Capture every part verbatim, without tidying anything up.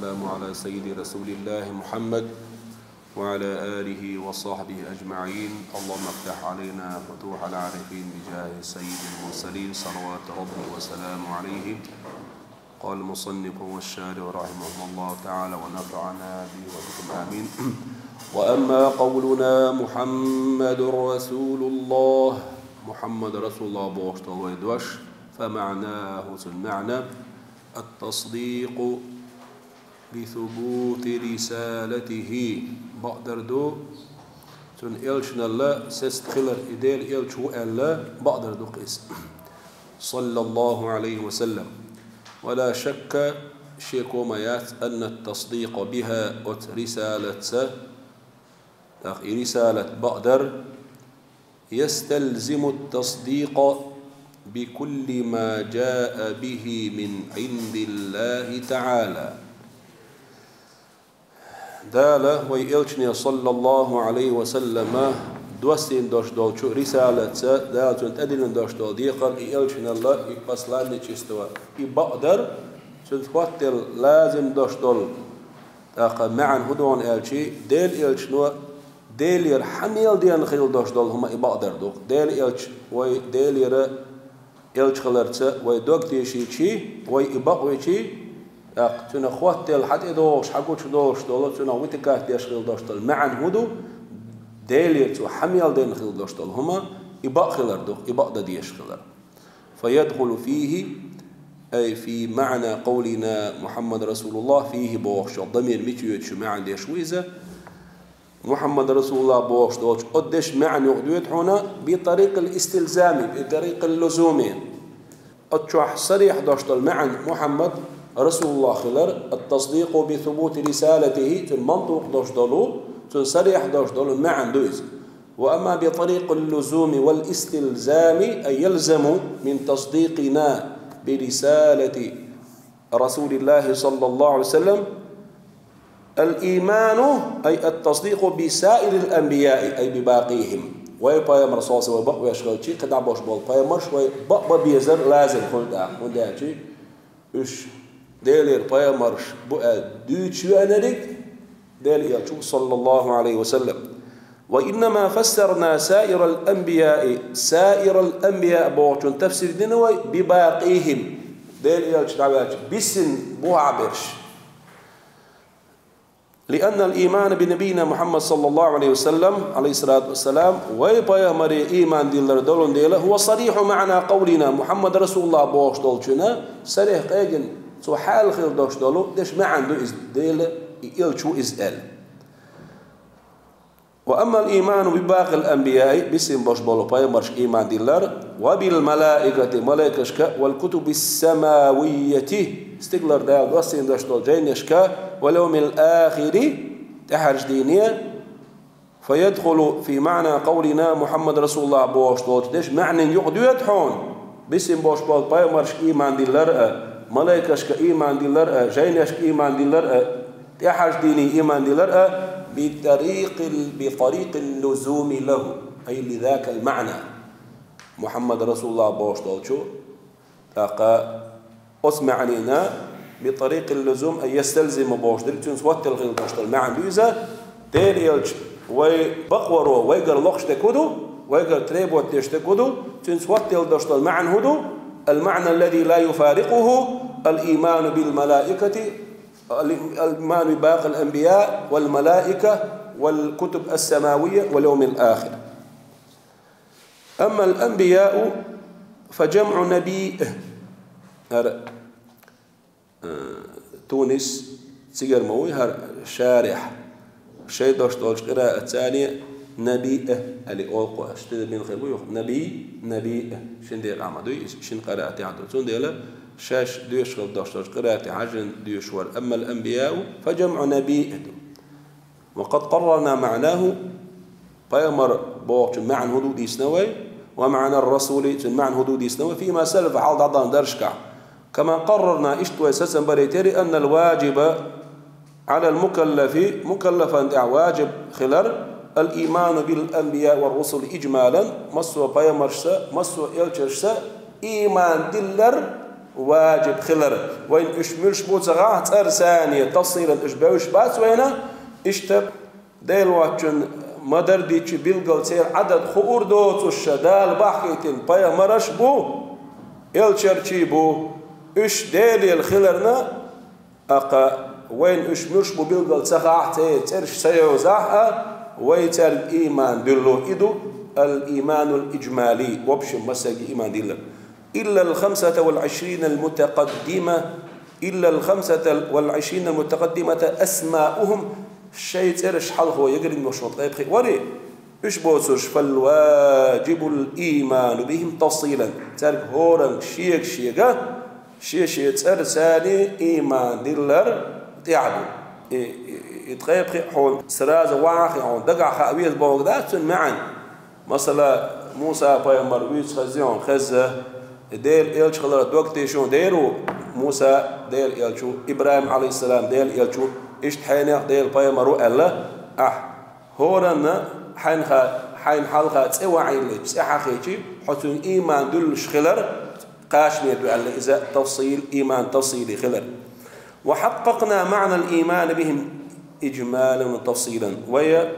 والسلام على سيد رسول الله محمد وعلى آله وصحبه أجمعين. اللهم افتح علينا فتوح العارفين بجاه سيد المرسلين، صلوات ربي وسلامه عليه. قال المصنف والشارح رحمه الله تعالى ونفعنا به وبكم آمين. وأما قولنا محمد رسول الله، محمد رسول الله бохуш долу вай дош, فمعناه, цуьнан маьӀна, التصديق بثبوت رسالته, бакъдар ду цуьнан элчаналла сестахилар, и Делан элча ву аьлла, бакъдар ду-кх иза. صلى الله عليه وسلم. ولا شك, шеко ма яц, أن التصديق بها, оцу рисалатца, тӀаккха и рисалат бакъдар, يستلزم التصديق بكل ما جاء به من عند الله تعالى. Дала вай элчане, саллаллаху Ӏалайхи ва саллама, доссийна долуш долчу рисалатца, Дала цунна тӀедиллина долуш долу декхар, и элчаналла, и посланничество, и бакъдар, цуьнца хӀоттаделла лазим долуш долу, тӀаккха маьӀна хӀун ду аьлча, Делан элчано Делера хьан мел дена хилла долуш долу хӀума и бакъдар ду. Делан элча вай Делера элча хиларца вай дог тешийчи, вай и бакъвичи, тӀаккха цуьнан хӀоттаделла хьан тӀедогӀуш, хьан гучудолуш долу, цуьнан витикат деш хилла долуш долу маьӀна хӀун ду, Делера цо хьан мел дена хилла долуш долу хӀума, и бакъ хилар ду, и бакъдан дезаш хилар. فيدخل فيه, أي في معنى قولنا محمد رسول الله, فيه бохуш йолу дамир мича йоьдуш ю, маьӀна деш ву иза. Мухьаммад расулуллах бохуш долчу оцу дешан маьӀна юкъадоьду хьуна بطريق الاستلزام, بطريق اللزوم. Оцу чохь сарихь долуш долу маьӀна Мухьаммад расулуллах хилар, التصديق بثبوت رسالته, цуьнан мантукъ долуш долу, цуьнан сарихь долуш долу маьӀна ду иза. وأما بطريق اللزوم والاستلزام, أي يلزم من تصديقنا برسالة رسول الله صلى الله عليه وسلم الإيمان، أي التصديق بسائر الأنبياء، أي بباقيهم. Вай пайхамар, саллаллаху Ӏалайхи ва саллам, вай бакъвеш хилчи, кхидӀа болуш болу пайхамарш вай бакъбан безар лазим хуьлу тӀаккха, хӀунда аьлча уьш Делера пайхамарш бу аьлла дуьйцуш веанариг Делан элча ву, саллаллаху Ӏалайхи ва саллам. وإنما فسرنا سائر الأنبياء, سائر الأنبياء бохучун тафсир дина вай بباقيهم, Делан элча дӀаваьлча бисина бухахь берш. لأن الإيمان بنبينا محمد صلى الله عليه وسلم، عليه الصلاة والسلام, вай пайхамаре ийман диллар долун дела, هو صريح معنى قولنا محمد رسول الله бохуш долчунна, сарихь къегина цо хьаьл хилла долуш долу дешан маьӀна ду иза, Делан элча ву иза аьлла. وأما الإيمان بباقي الأنبياء, бисина болуш болу пайхамаршка ийман диллар, وبالملائكة, малайкашка, والكتب السماوية, стигалара Дала доссийна долуш долу жайнашка, واليوم الآخر, тӀаьхьарчу дийне, فيدخل في معنى قولنا محمد رسول الله бохуш долчу дешан маьӀнин юкъадоьду хьуна, бисина болуш болу пайхамаршка ийман диллар а, малайкашка ийман диллар а, жайнашка ийман диллар а, тӀаьхьарчу дийне ийман диллар а, بطريق ال-، بطريق اللزوم له، أي لذاك المعنى. Мухьаммад расулуллах бохуш долчу, тӀаккха оцу маьӀнина, بطريق اللزوم أي يستلزم бохуш дерг, цуьнца хӀоттаделла хилла долуш долу маьӀна ду иза, Делан элча вай бакъваро вайгара лохуш дерг хӀун ду, вайгара требовать деш дерг хӀун ду, цуьнца хӀоттаделла долуш долу маьӀна хӀун ду, المعنى الذي لا يفارقه الإيمان بالملائكة، الإيمان بباقي الأنبياء والملائكة والكتب السماوية واليوم الآخر. أما الأنبياء فجمع نبي. ХӀара, э, Тунис, цигара ма вуй хӀара шарихь. Шайн долуш долчу къираатца набиъ аьлла олу кху, аша тида бина хир бу юха. Набий, набиъ. Шина декъахь ма дуй иза, шина къираатехь ду. Цундела шаьш доьшуш хила долуш долчу къираате хьаьжжина доьшуш вара. أما الأنبياء فجمع نبي ду. وقد قررنا معناه, пайхамар бохучун маьӀна хӀун ду дийцина вай, ومعنى الرسول, цуьнан маьӀна хӀун ду дийцина вай, فيما سلف, хьалха дӀадахана дарсашкахь. كما قررنا, иштта вай сацам барийтира, أن الواجب على المكلف, мукаллафан тӀехь ваджиб хилар, الإيمان بالأنبياء والرسل إجمالا, массо а пайхамаршца, массо а элчанашца ийман диллар, ваджиб хилар. Вайна уьш муьлш бу ца гӀахь цӀарцани тафсилан уьш бевзаш бац вайна, иштта Дела воацачун ма-дарра дийцача билггал церан Ӏадад хуур доцуш, Дала бахкийтина пайхамараш бу, элчанаш бу, уьш Делера хиларна, тӀаккха вайна уьш муьлш бу билггал ца хаахь, церан цӀераш ца йовзахь а, вай цаьрга ийман дуьллу. И ду ал-ийманул иджмали, в общем, массаьрга ийман диллар. إلا الخمسة والعشرين المتقدمة، إلا الخمسة والعشرين المتقدمة أسماؤهم, шайн цӀераш хьалха егар йина йолуш ткъе пхиъ варий, уьш боцурш, فالواجب الإيمان بهم تفصيلا, цаьрга хӀоранга шега-шега, шен-шен цӀарцани ийман диллар тӀехь ду. И, и, и ткъе пхиъ хьуна сразу вахахь хьуна дагахь хаа веза бохург дац цуьнан маьӀна. Масала, Муса-пайхамар вуьйцу хезна хьуна, хезна, Делан элча хиларх дог тийша хьуна дера ву, Муса Делан элча ву, ИбрахӀим, Ӏалайхиссалам, Делан элча ву, иштта хьенех Делан пайхамар ву аьлла, ахь хӀоранна хьайна ха-, хьайна хьалха цӀе ваийлича, цӀе хьахийча, хьо цуьнга ийман дуьллуш хилар кхачаме ду аьлла, иза тафсил, ийман тафсили хилар. وحققنا معنى الإيمان بهم إجمالا وتفصيلا. Вай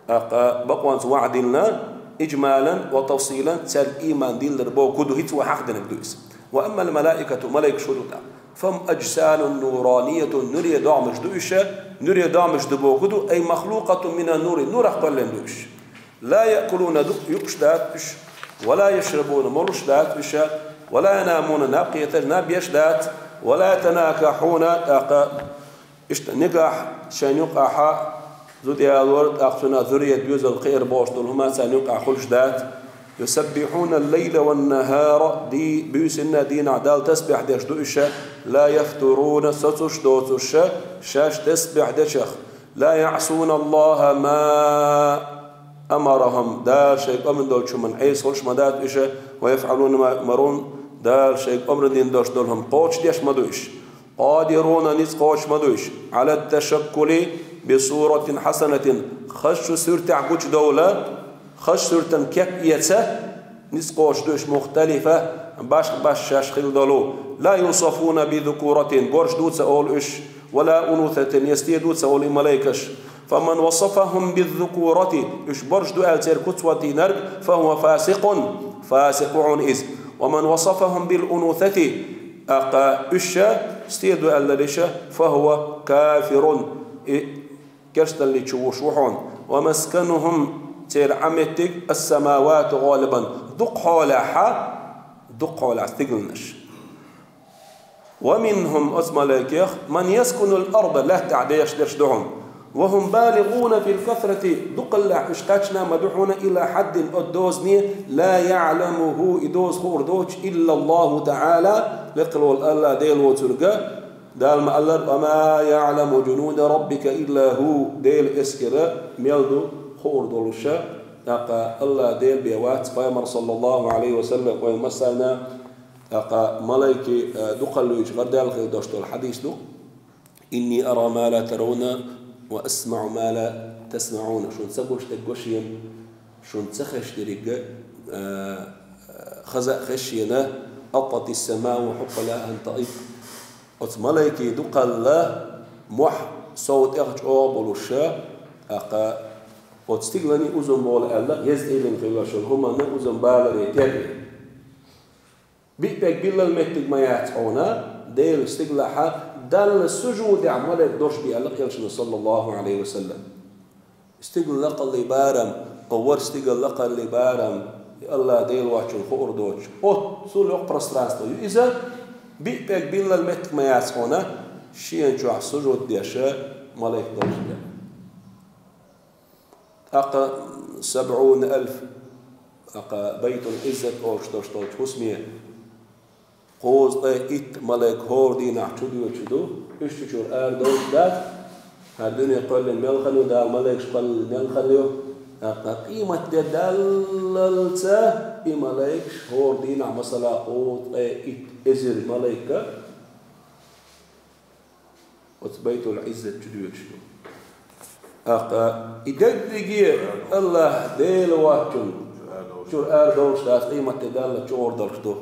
тӀаккха бакъонца ваӀда диллина, иджмалан ва тафсилан, цаьрга ийман диллар бохург ду, хӀинца вай хьахдинарг ду иза. وأما الملائكة, малайкаш хӀун ду тӀаккха? فهم أجسام نورانية, нуре догӀмаш ду уьш, нуре догӀмаш ду бохург ду, أي مخلوقة من النور, нурах кхоьллина ду уьш. لا يأكلون, ду-, юкъаш дац уьш, ولا يشربون, молуш дац уьш, ولا ينامون, наб кхеташ, наб еш дац, ولا يتناكحون, тӀаккха Иштта никахь шайна юкъахь зуда ялор, тӀаккха цунах зуррият, доьзал кхиар бохуш долу хӀума царна юкъахь хуьлуш дац. يسبحون الليل والنهار, ди-, буьйсанна а, дийнахь а Далла тасбихь деш ду уьш, لا يفترون, соцуш доцуш шаьш тасбихь дечех. لا يعصون الله ما أمرهم, Дала шайга омра долчу хӀуманна Ӏеса хуьлуш ма дац уьш, ويفعلون ما يؤمرون, Дала шайга омра дина долуш долу хӀума кхочушдеш ма ду уьш. قادرون, ницкъ кхочуш ма ду уьш, على التشكل بصورة حسنة, хазачу суьртехь гучудовла, хазачу суьртан кеп эца, ницкъ кхочуш ду уьш, مختلفة, башха-башха шаьш хилла долу, لا يوصفون بذكورة, борш ду ца олу уьш, ولا أنوثة, я сте ду ца олу и малайкаш. فمن وصفهم بالذكورة, уьш борш ду аьлла церан куц ватийнарг, فهو فاسق, фасикъ ву хьуна иза. ومن وصفهم بالأنوثة, тӀаккха уьш сте ду аьлла иша, فهو كافر, и керстаналли чу вуш ву хьуна. ومسكنهم, церан Ӏаметтиг, السماوات غالبا, дукха хьолехь, дукха хьолехь стигланаш. ومنهم, оцу малайкех, من يسكن الأرض, лаьттахь дехаш дерш ду хьуна. وهم بالغون في الكثرة, дукхаллехь уьш кхаьчна ма ду хьуна, إلى حد, оцу дозане, لا يعلمه, и доза хуур доцуш, إلا الله تعالى, лекха волу АллахӀ Дела воцург. Дала ма-аллара: وما يعلم جنود ربك إلا هو, Делан эскар мел ду хуур долуш, тӀаккха АллахӀ Дела бен вац, пайхамар, саллаллаху Ӏалайхи ва саллам, вайн массарна. ТӀаккха малайкий, э, дукхаллуьйчу гӀардаьлла хир долуш долу хьадис ду: إني أرى ما لا ترون وأسمع ما لا تسمعون. Шуна ца гуш дерг го шена, шуна ца хезаш дерг, э, хаза а хезаш шена, أطت السماء وحق لها أن تطئ. Оцу малайкий дукхалла мохь сов тӀех чӀогӀа болуш, тӀаккха оцу стиглане узам болу аьлла, еза тӀе йиллина хилла шуна хӀуманна узам баларе терра. Биъ пӀелг биллал меттиг ма яц хьуна, Делан стиглахьа, Далла сужудехь малайк дерш бу аьлла элчано, саллаллаху Ӏалайхи ва саллам. Стигла лакхалли барам, о вара стигла лакхалли барам, и АллахӀ Дела воцчунна хуур доцуш. Оццул йоккха пространство ю иза, биъ пӀелг биллал меттиг ма яц хьуна, шена чохь сужуд деш малайк долуш бу. ТӀаккха сабӀуна алф, тӀаккха Байтул Ӏиззат олуш долуш долчу хӀусаме, кхузткъе итт малайк хӀора дийнахь чудоьдуш ду, уьш чу чуьра арадовлуш дац. ХӀара дуьне кхоьллина мел хан ю, Дала малайкаш кхоьллина мел хан ю. ТӀаккха къематде даллалца и малайкаш хӀора дийнахь, масала, кхузткъе итт эзар малайка оцу Байтул Ӏиззат чудоьдуш ду. ТӀаккха и дерриге АллахӀ Дела воцчунна чуьра арадовлуш дац, къематде далла чугӀур долуш ду.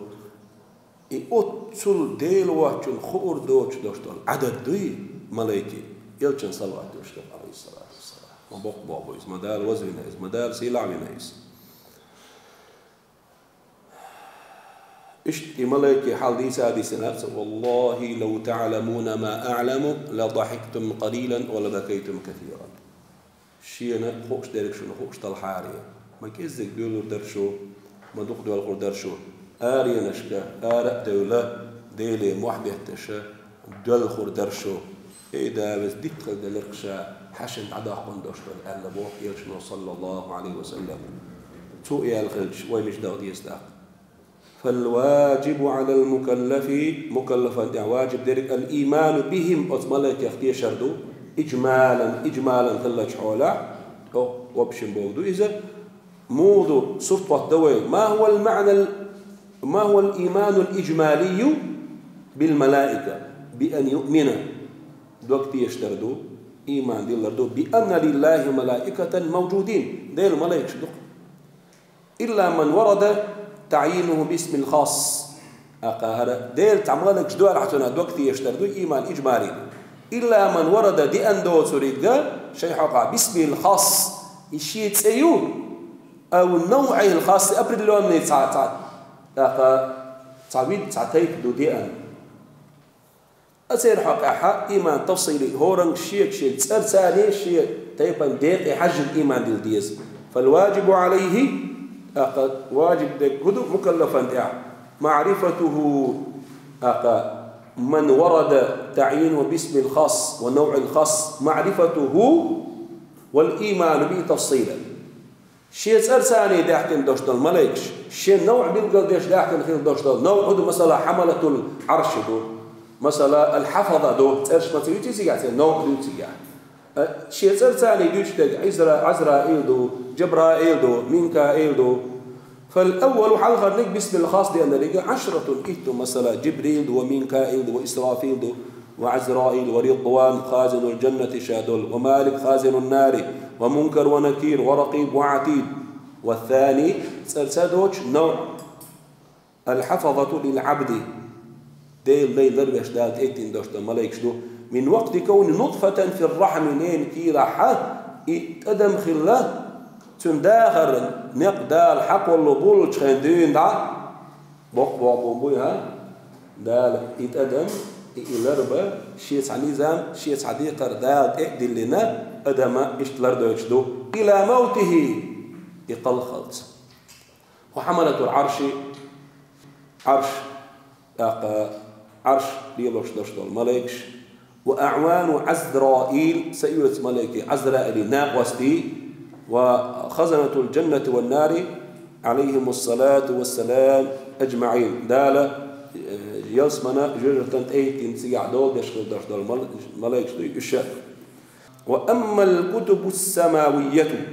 И от-, Цул Дела воацачун хуур доцуш долуш долу Ӏадад дуй малайкийн, элчанна салават долуш долу, алейхиссалату вассалам. Ма боккха боху иза, ма Дала вазвина иза, ма Дала сийлахь вина иза. Иштта и малайкийн хьал дийца а дийцина, цо: «Валлахи, лав та'ламуна ма а'ламу, ла дахиктум къалилан ва ла бакайтум касиран». Шена хууш дерг шуна хууш талхьара, ма кӀеззиг доьлур дара шу, ма дукха доьлхур дара шу. Аренашка ара а девлла, Деле мохь бетташа доьлхур дара шу. Эй, да веза, дитт хила делира ша, хьаьшана дӀадоккхун долуш дара, аьлла боху элчано, саллаллаху Ӏалайхи ва саллам. Цо и аьлла хилча, вай мича даха деза тӀаккха? «Фал важибу Ӏалал мукаллафи», мукаллафан тӀехь важиб дерг, «ал ийману бихим», оцу малайкех тешар ду, «иджмалан», иджмалан хиллачу хьолахь, тӀо, в общем, бохург ду иза. Муха ду, сурт хӀотта дан вай. «Ма хӀувал маӀнал, ма хӀувал ийманул иджмалию бил малаика, би ан юъмина». Дог тешар ду, ийман диллар ду, «би анна лиллахи малаикатан мавджудин», Делан малайкаш ду-кх. «Илла ман варада та'йинуху бисмил хасс». ТӀаккха хӀара Делан цхьа малайкаш ду аьлла хьан цунах дог тешар ду, ийман иджмали ду. «Илла ман варада», деана доцург а, шайн хьокъехь, «бисмил хасс», и шен цӀе ю, «ав нав'ил хасс», определённый цхьа, цхьа, тӀаккха цхьа вид, цхьа тайпа ду деана. Ацеран хьокъехь ийман тафсили, хӀоранга шега шен цӀарца а, шен тайпана декъе хьаьжжина ийман дилла деза. «Фал важибу Ӏалайхи», тӀаккха важиб дерг хӀун ду мукаллафан тӀехь? «МаӀрифатуху», тӀаккха, «ман варада та'йинуху бисмил хасс ва нав'ил хасс, маӀрифатуху вал ийману бихи тафсилан». Шен цӀарца а даьхкина долуш долу малайкаш, шен навӀ билгалдеш даьхкина хила долуш долу. НавӀ хӀун ду, масала, хьамалатул Ӏарш ду, масала, ал-хьафаза ду, цӀераш ма ца юьйций цигахь, церан навӀ дуьйцу цигахь. Э, шен цӀарца а дуьйцуш дерг Ӏизра-, Ӏазраил ду, Джабраил ду, Минкаил ду. Фал-аввалу, хьалхарниг, бисмил хасс деанариг, Ӏашратун, итт ду, масала, Джибрил ду, ва Минкаил ду, ва Исрафил ду. وعزرائيل ورضوان خازن الجنة ша долу, ومالك خازن النار ومنكر ونكير ورقيب وعتيد. والثاني, цӀерца доцуш, نوع الحفظة للعبد, Делан лай ларвеш Дала тӀетийтина долуш долу малайкаш ду. من وقت كونه نطفة في الرحم, ненан кийлахь и тӀадам хилла, цуьнан дахар некъ Дала хьакхолло боллучу хенахь дуьйна дӀа, боккха боху буй, хӀа? Дала и тӀадам, и, и ларба, шен цхьа низам, шен цхьа декхар Дала тӀе а диллина, адама иштта лардойтуш ду. إلى موته, и кхалхалц. وحملة العرش, Ӏарш, тӀаккха Ӏарш лелош долуш долу малайкаш, وأعوان عزرائيل, са оьцу малайкий, Ӏазраилий накъостий, وخزنة الجنة والنار عليهم الصلاة والسلام أجمعين. Дала, э, ялсамана, жоьжахатана тӀеиттина цигахь дола деш хила долуш долу мал-, малайкаш дуй уьш а. وأما الكتب السماوية,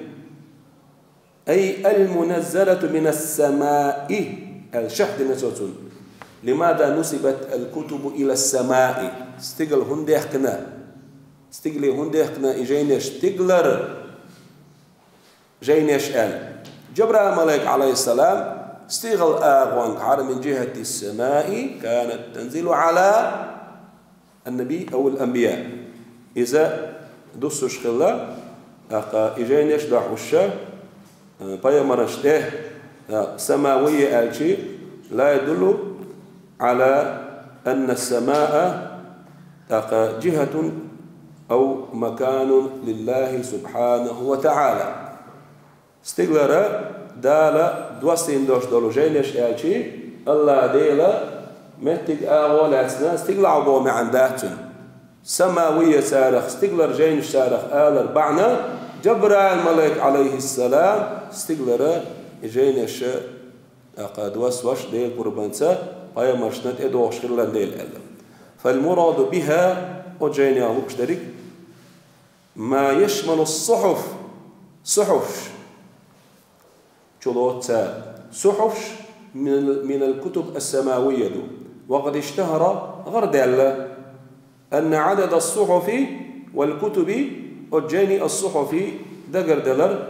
أي المنزلة من السماء, аьлла шархь дина цо цунна. لماذا نسبت الكتب إلى السماء؟ Стигала хӀунда дехкина? Стигале хӀунда дехкина и жайнаш? Стигалара жайнаш аьлла. Джабраил малайк, Ӏалайхиссалам, стигала агӀонгахьара, من جهة السماء كانت تنزل على النبي أو الأنبياء. Иза дуссуш хилла, тӀаккха и жайнаш дохьуш, э, пайхамаршна тӀе, э, самавия аьлчи, لا يدل على أن السماء, тӀаккха, جهة أو مكان لله سبحانه وتعالى. Стигалара Дала доссийна долуш долу жайнаш аьлчи, АллахӀ Дела меттиг, агӀо лаьцна стигалахь боху маьӀна дац цуьнан. Самавия царах, стигалара жайнаш царах алар бахьана, Джабраил малайк, Ӏалайхиссалам, стигалара и жайнаш, тӀаккха, доссош Делан пурбанца пайхамаршна тӀедогӀуш хилла дела аьлла. فالمراد بها, оцу жайнех лууш дерриг, ما يشمل الصحف, сухьуфш чулоцу цара. Сухьуфш من, من الكتب السماوية ду. وقد اشتهر, гӀарадаьлла, أن عدد الصحف والكتب, оцу жайнийн, الصحف, дагарделар,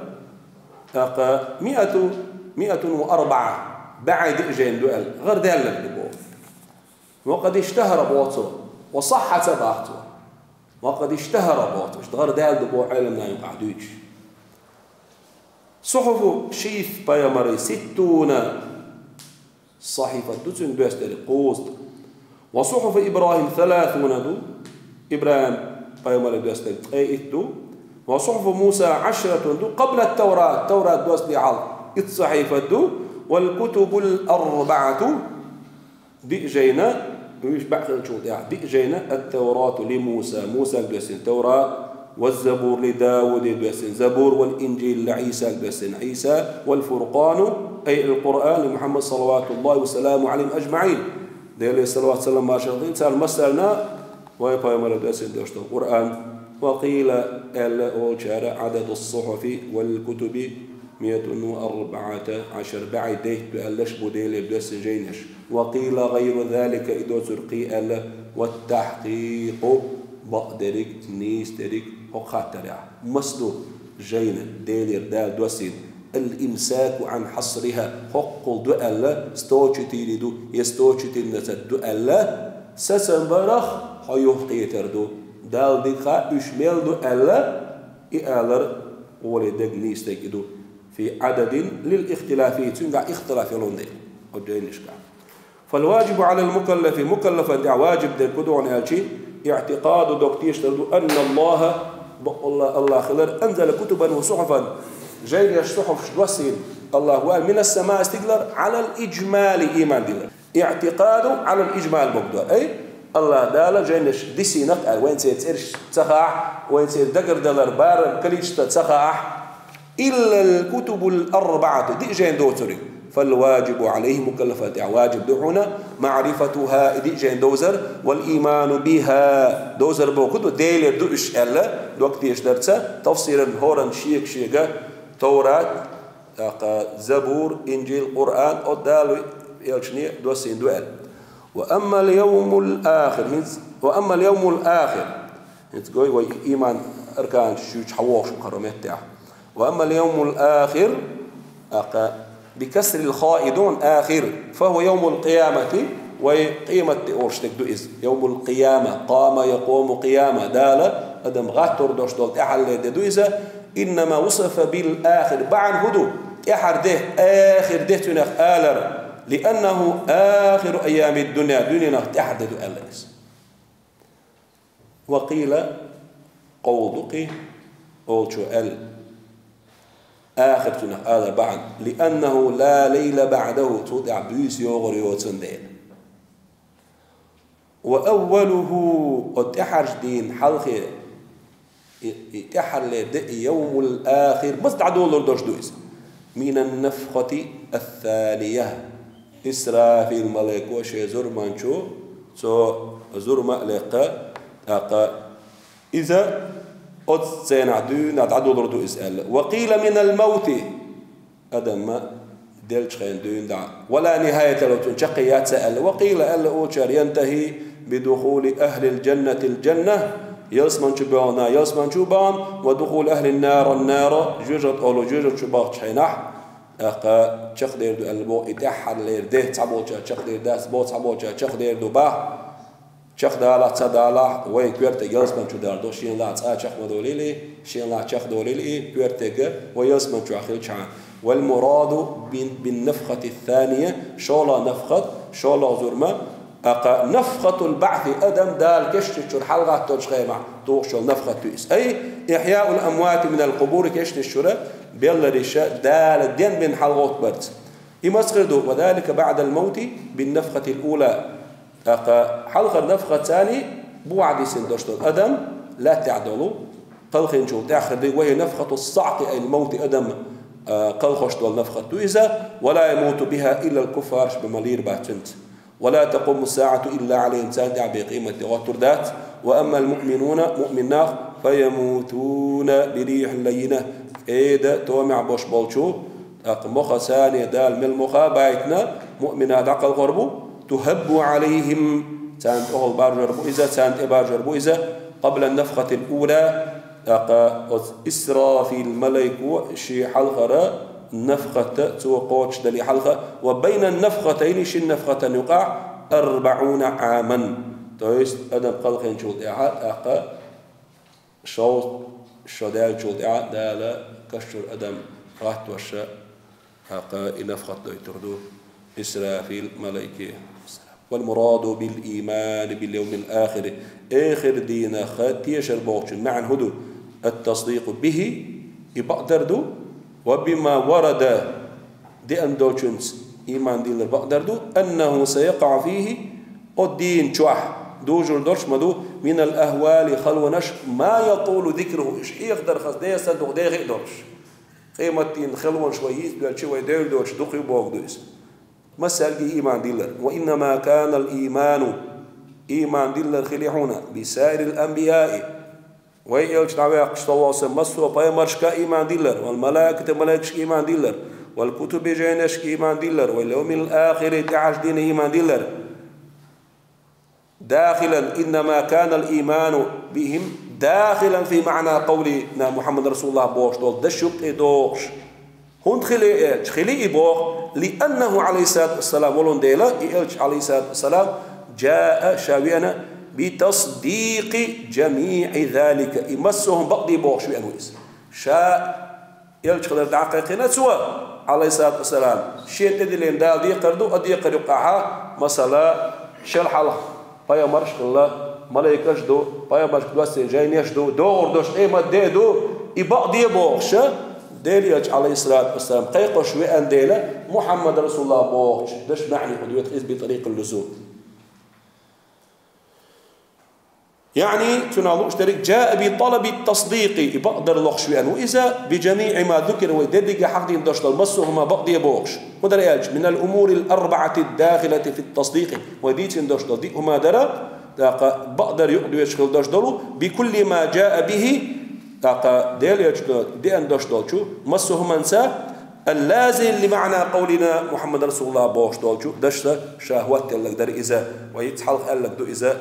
тӀаккха, مائة, مائة وأربعة, бӀе диъ жайна ду аьлла, гӀарадаьлларг ду боху. وقد اشتهر боху цо, وصح ца боху цо. وقد اشتهر боху цо, иштта гӀар даьлла ду боху Ӏеламнаха юкъахь дуьйцуш. صحف Шийтта пайхамаран ستون صحيفة ду цуьнан доьссинарг, кхузткъа. وصحف إبراهيم ثلاثون ду, ИбрахӀим пайхамаран доьссинарг ткъе итт ду. وصحف موسى عشرة ду, قبل التوراة, Таврат доссале хьалха итт صحيفة ду. والكتب الأربعة, диъ жайна, уьш баьӀ хиллачул тӀаьхьа, диъ жайна, التوراة لموسى, Мусага доьссина Таврат, والزبور لداود доьссина Забур, والإنجيل لعيسى доьссина Ӏийса, والفرقان أي القرآن لمحمد صلوات الله وسلامه عليهم أجمعين. Делера салават-салам маршалла хуьлда царна массарна, вайн пайхамаран доьссина дош долу Къуръан. وقيل, аьлла олучара, عدد الصحف والكتب مائة وأربعة عشر, бӀе дейтта ду аьлларш бу Делера доьссина жайнаш. وقيل غير ذلك, и доцург кхин аьлла, والتحقيق, бакъдерг, нийсадерг, хӀокху хаттарехь, маса ду жайна Делера Дала доссийна, الإمساك عن حصرها, хӀоккхул ду аьлла, сто четыре ду, я сто четырнадцать ду аьлла, сацам барах хьо юхакхетар ду. Далла дика хаьа, уьш мел ду аьлла, и алар гӀоле дерг, нийса дерг и ду. في عدد للاختلاف, цуьнгахь ихтилаф йолун дела, оцу жайнашкахь. فالواجب على المكلف, мукаллафан тӀехь ваджиб дерг хӀун ду аьлча, اعتقاد, дог тешар ду, أن الله, бакъалла АллахӀ хилар, أنزل كتبا وصحفا, жайнаш, сухьуфаш доссийна АллахӀ ву аьлла, من السماء, стигалара, على الإجمال, иман дилар. اعتقاد على الإجمال бохург ду. Ай, АллахӀ Дала жайнаш дисинарг аьлла, вайна церан цӀераш ца хаахь, вайна церан дагардалар, барам, количество ца хаахь, إلا الكتب الأربعة, диъ жайна доцург. فالواجب عليه, мукаллафан тӀехь ваджиб ду хьуна, معرفتها, и диъ жайна довзар, والإيمان بها, довзар бохург ду, Делера ду уьш аьлла, дог тешарца, тафсиран, хӀоранна шега-шега, Таврат, тӀаккха Забур, Инжил, Къуръан, оцу Дала элчане доссийна ду аьлла. وأما اليوم الآخر, хӀинца, وأما اليوم الآخر, хӀинца гой вай иман арканаш чуьйчу хьан вохуш ма-хӀара меттехь. وأما اليوم الآخر, тӀаккха بكسر الخاء دون آخر, فهو يوم القيامة, вай къемат де олуш дерг ду иза. يوم القيامة, قام يقوم قياما, Дала адам гӀаттор дош долу тӀаьххьарлера де ду иза. إنما وصف بالآخر, бахьана хӀун ду, тӀаьххьара де, آخر де цуьнах алар, لأنه آخر أيام الدنيا, дуьненах тӀаьххьара де ду аьлла иза. وقيل, къовла ду кхин, олучо аьлла, آخر цуьнах алар бахьана, لأنه لا ليل بعده, цул тӀаьхьа буьйса йогӀур йоцун дела. وأوله, оцу тӀаьххьарчу дийнан хьалхе, и, и тӀаьххьарлера де, и يوم الآخر, маца дӀадолор долуш ду иза? من النفخة الثانية. Исрафил малайко шен зурманчу, цо зурма а лекха, тӀаккха иза оцу цӀенахь дуьйна дӀадолор ду иза аьлла. وقيل من الموت, адам ма деллачу хенахь дуьйна дӀа. ولا نهاية له, цуьнан чаккхе яц аьлла. وقيل, аьлла олучара, ينتهي بدخول أهل الجنة الجنة, ялсамани чу боьлху нах ялсамани чу бахна, ودخول أهل النار النار, жоьжахати охӀла жоьжахати чу бахча хенахь, тӀаккха чекхдер ду аьлла боху, и тӀаьххьарлера де, цхьаболчара чекхдер дац боху, цхьаболчара чекхдер ду боху. Чекхдалахь, ца далахь, вайн коьртаг ялсамани чу дер ду, шена лаахь цкъа чекхдолийла и, шена лаахь чекхдолийла и коьртаг, вай ялсамани чохь хилчахьана. والمراد بال-، بالنفخة الثانية, шолгӀа нафхат, шолгӀа зурма, тӀаккха نفخة البعث, адам Дала кешнаш чуьра хьалагӀатточу хенахь тухуш йолу нафхат ду иза. أي إحياء الأموات من القبور, кешнаш чуьра белларш Дала денбина хьалагӀоттабарца. И маца хир ду, وذلك بعد الموت بالنفخة الأولى. ТӀаккха хьалхара нафхатца бухахь дисина долуш долу адам лаьттахь долу, кхалхинчул тӀаьххьара ду, وهي نفخة الصعق أي الموت, адам, а, кхалхош долу нафхат ду иза, ولا يموت بها إلا الكفار, уьш бен ма лийр бац цуьнца. ولا تقوم الساعة إلا عليهم, царна тӀехь бен къематде гӀоттур дац. وأما المؤمنون, муъмин нах, فيموتون بريح لينة, кӀеда томехь бош болчу, тӀаккха мохаца Дала мел мохо байтина, муъминаш дӀакхалхор бу, تهب عليهم, царна тӀехула баржор бу иза, царна тӀе баржор бу иза, قبل النفخة الأولى, тӀаккха оцу Исрафил малайко шен хьалхара нафхат цо кхочушдале хьалха, وبين النفختين, шина нафхатан юкъахь, أربعون عاما. То есть адам кхелхинчул тӀаьхьа, тӀаккха шовзткъа шо даьллачул тӀаьхьа Дала каш чура адам хаттош, тӀаккха и нафхат дойтур ду Исрафил малайке. والمراد بالإيمان باليوم الآخر. Эхир дийнах тешар бохучун маьӀна хӀун ду? التصديق به, и бакъдар ду, وبما ورد, деана долчунца иман диллар бакъдар ду, أنه سيقع فيه, оцу дийна чохь дужур долуш ма ду, من الأهوال, халонаш, ما يطول ذكره, уьш хьехадархьама дехьа санна дукха дехий а долуш. Къематдийнан халонаш вай йийца доьлча, вай девр доьлча дукха ю бохург ду иза. Массаьрга иман диллар. وإنما كان الإيمان, иман диллар хили хьуна, بسائر الأنبياء, вай элча дӀаваьккхачу, саллаллаху алейхи ва саллям, массо а пайхамаршка иман диллар, والملائكة, малайкашка иман диллар, والكتب, жайнашка иман диллар, واليوم الآخر, тӀаьхьарчу дийне иман диллар. داخلا, إنما كان الإيمان بهم داخلا في معنى قولنا محمد رسول الله бохуш долу даш юккъе догӀуш. ХӀунда хили и элча? Хили и боху, لأنه عليه الصلاة والسلام, волун дела, и элча, عليه الصلاة والسلام, جاء, ша веана, بتصديق جميع ذلك, и массо а хӀума бакъде бохуш веана ву иза. Ша элча хилар дӀакхайкхина цо, Ӏалайхиссалату вассалам, шена тӀедиллина Дала декхар ду, а декхар юкъахьа, масала, шел хьалха пайхамарш а хилла, малайкаш а ду, пайхамаршка доссийна жайнеш а ду, догӀур долуш къематде а ду, и бакъде а бохуша, Делан элча, Ӏалайхиссалату вассалам, кхайкхош веана дела, Мухьаммад расулуллахӀ бохучу даш маьӀна хӀун ду, иза بطريق اللزوم. يعني, цунах лууш дерг, جاء بطلب التصديق, и бакъдар лохуш веана ву иза, بجميع ما ذكر, вай дерриге хьахдина дош долу массо а хӀума бакъде бохуш. ХӀун дара аьлча, من الأمور الأربعة الداخلة في التصديق, вай дийцина дош долу диъ хӀума дара, тӀаккха бакъдар юкъадоьдуш хила дош долу, بكل ما جاء به, тӀаккха Делан элчано деана дош долчу массо а хӀуманца, اللازم لمعنى قولنا محمد رسول الله бохуш долчу дашца ша хӀоттаелларг дара иза, вай хӀинца хьалха аьлларг ду иза,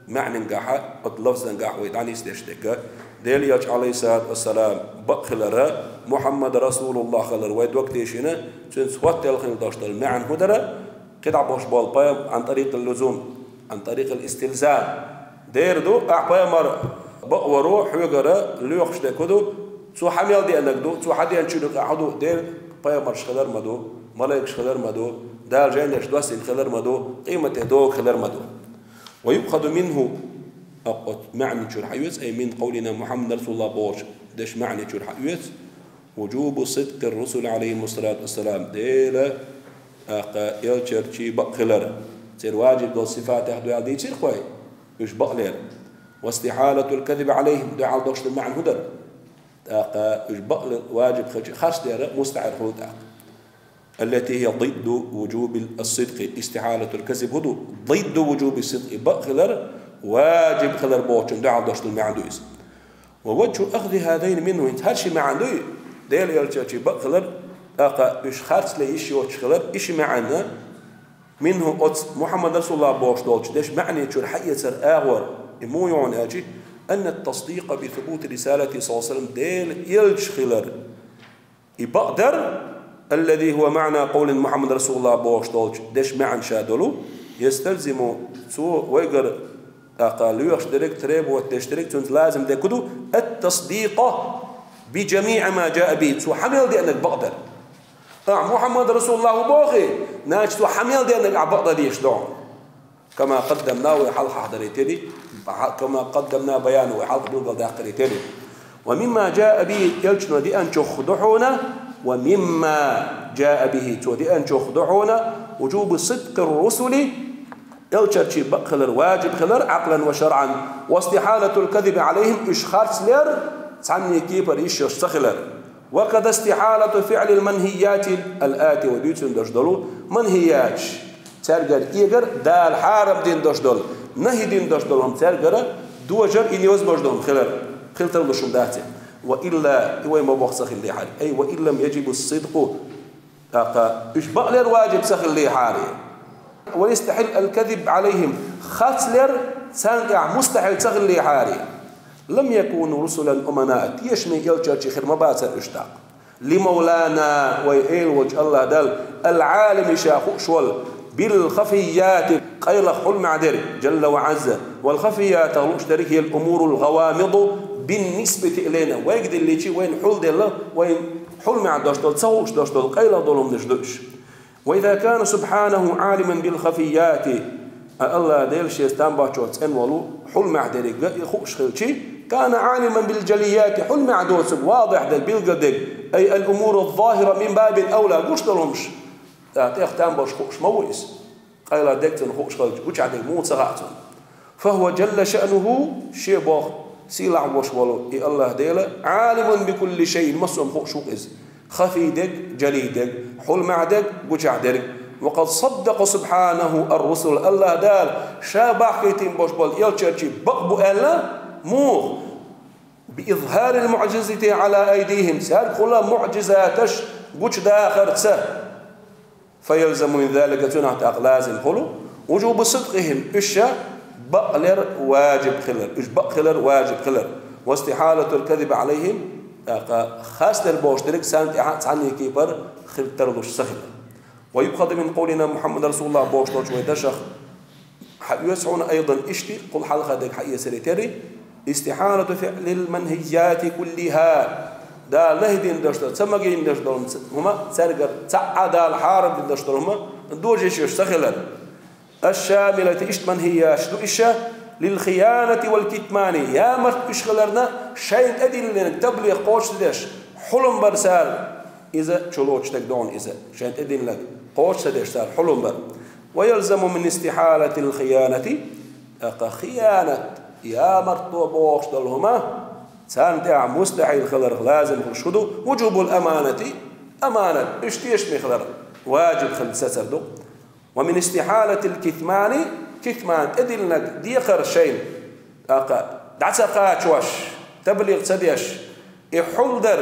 маьӀнангахьа, оцу лафзангахьа вай дӀанисдеш дерг. Делан элча, Ӏалайхиссалату вассалам, бакъ хилара, Мухьаммад расулуллахӀ хилар вай дог тешийна, цуьнца хӀоттаелла хила дош долу маьӀна хӀун дара? КхидӀа бохуш болу пайхам-, عن طريق اللزوم, عن طريق الاستلزام. Дера ду, ахь пайхамар бакъваро хьоьгара лоьхуш дерг хӀун ду? Цо хьан мел деанарг ду, цо хьан деанчуьнга ахь хӀун ду? Дера пайхамарш хилар ма ду, малайкаш хилар ма ду, Дала жайнаш доссийна хилар ма ду, къематде догӀу хилар ма ду. ويؤخذ منه, оцу маьӀна чуьра хьаоьцу, أي من قولنا محمد رسول الله бохучу даш маьӀна чуьра хьаоьцу, وجوب صدق الرسل عليهم الصلاة والسلام, Делан, тӀаккха, элчанчий бакъ хилар, церан важиб долу сифатех дуьхьал дийцира вай, уьш бакъ лер. واستحالة الكذب عليهم, дуьхьал дохуш долу маьӀна хӀун дара? ТӀаккха уьш бакъ лер важиб хилча, харц лер мустахьил хуьлу тӀаккха. التي هي ضد وجوب الصدق, استحالة الكذب хӀун ду? ضد وجوب الصدق, бакъ хилар, важиб хилар бохучун дуьхьал дохуш долу маьӀна ду иза. ووجه أخذ هذين منه, хӀинца хӀара ши маьӀна дуй, Делан элчанчий бакъ хилар, тӀаккха уьш харц ле йиш йоцуш хилар, и ши маьӀна, منه, оцу Мухьаммад расулуллахӀ бохуш долчу даш маьӀна чуьра хьаэцар агӀор, и муха ю хьуна аьлча, أن التصديق بثبوت رسالته صلى الله عليه وسلم, Делан элча хилар, и бакъ дара, الذي هو معنى قول محمد رسول الله бохуш долчу даш маьӀна ша долу, يستلزم, цо вайгара тӀаккха лоьхуш дерг, требовать деш дерг, цуьнца лазим дерг хӀун ду? التصديق بجميع ما جاء به, цо хьан мел деанарг бакъ дара. Ахь Мухьаммад расулуллахӀ ву бохий, значит, цо хьан мел деанарг ахь бакъ дан дезаш ду. كما قدمنا, вай хьалха хьахдаре тери, كما قدمنا بيانه, вай хьалха билгалдаккхаре тери. ومما جاء به, элчано деанчух ду хьуна, ومما جاء به, цо деанчух ду хьуна, وجوب صدق الرسل, элчанчий бакъ хилар важиб хилар, عقلا وشرعا, واستحالة الكذب عليهم, уьш харц лер, цхьанне кепара йиш йолуш ца хилар. وكذا استحالة فعل المنهيات الآتي, вай дуьйцина долуш долу манхияташ, цаьргара эгар, Дала хьарам дина долуш долу, нахӀи дина долуш долу хӀума цаьргара дожар, и невозможно хӀума хилар, хила тарлуш хӀума дац и. وإلا, и вай ма боху ца хилли хьара. أي وإن لم يجب الصدق, тӀаккха уьш бакъ лер важиб ца хилли хьара. ويستحل الكذب عليهم, харц лер царна тӀехь мустахьил ца хилли хьара. لم يكونوا رسلا أمناء, тешаме элчанчий хир ма бацара уьш тӀаккха. لمولانا, вай Эла волчу АллахӀ Далла, العالم, ша хууш волу, بالخفيات, къайлах хьулмехь дерг, جل وعز. والخفيات, лууш дерг, هي الأمور الغوامض بالنسبة إلينا. Вайга дилличи, вайна хьулделла, вайна хьулмехь дош долу, ца хууш дош долу, къайлах долу хӀуманаш ду уьш. وإذا كان سبحانه عالما بالخفيات, а Аллах Дела Шеца там баччо цӀена волу, хьулмехь дерг а хууш хилчи, كان عالما بالجليات, хьулмехь доцург, واضح дерг, билггал дерг, أي الأمور الظاهرة من باب أولى, гуш долу хӀуманаш. ТӀаккха тӀех там болуш хууш ма ву иза. Къайлах дерг цунна хууш хилча, гучахь дерг муха ца хаьа цунна? فهو جل شأنه, шен боху сийлахь волуш волу и Аллах Дела, عالم بكل شيء, массом хууш ву иза. خفي дерг, جلي дерг, хьулмехь дерг, гучахь дерг. وقد صدق سبحانه الرسل, Аллах Дала ша бахкийтина болуш болу элчанаш бакъ бу аьлла, муха? بإظهار المعجزة على أيديهم, цаьргахула муӀжизаташ гучудахарца. فيلزم من ذلك, цунах тӀаккха лазим хуьлу, وجوب صدقهم, уьш бакълер важиб хилар, уьш бакъ хилар важиб хилар, واستحالة الكذب عليهم, тӀаккха хастам болуш дерг царна тӀехь цхьанне кепара хила тарлуш ца хилар. ويؤخذ من قولنا محمد رسول الله бохуш долчу вай дашах хьаоьцу хьуна, أيضا, иштта, кхул хьалха дерг хьаэцаре терра, استحالة فعل المنهيات كلها. Дала нахӀи дина долуш долу, ца магийна долуш долу хӀума, цаьргара цхьа а Дала хьарам дина долуш долу хӀума, дожийна йиш йолуш ца хилар. الشاملة, иштта манхияташ ду уьш, للخيانة والكتمان, ямарт уьш хиларна, шайна тӀедиллинарг таблигӀ кхочуш ца деш, хьулам бар цара, иза чулоцуш дерг ду хьуна иза, шайна тӀедиллинарг кхочуш ца деш цара хьулам бар. ويلزم من استحالة الخيانة, тӀаккха хиянат, ямартло бохуш долу хӀума, царна тӀехь мустахьил хиларх лазим хуьлуш хӀун ду? وجوب الأمانة, аманат, уьш тешаме хилар важиб хила сацар ду. ومن استحالة الكتمان, китман, тӀедиллинарг декхар шайна, тӀаккха дӀа ца кхачош, таблигӀ ца деш, и хьулдар,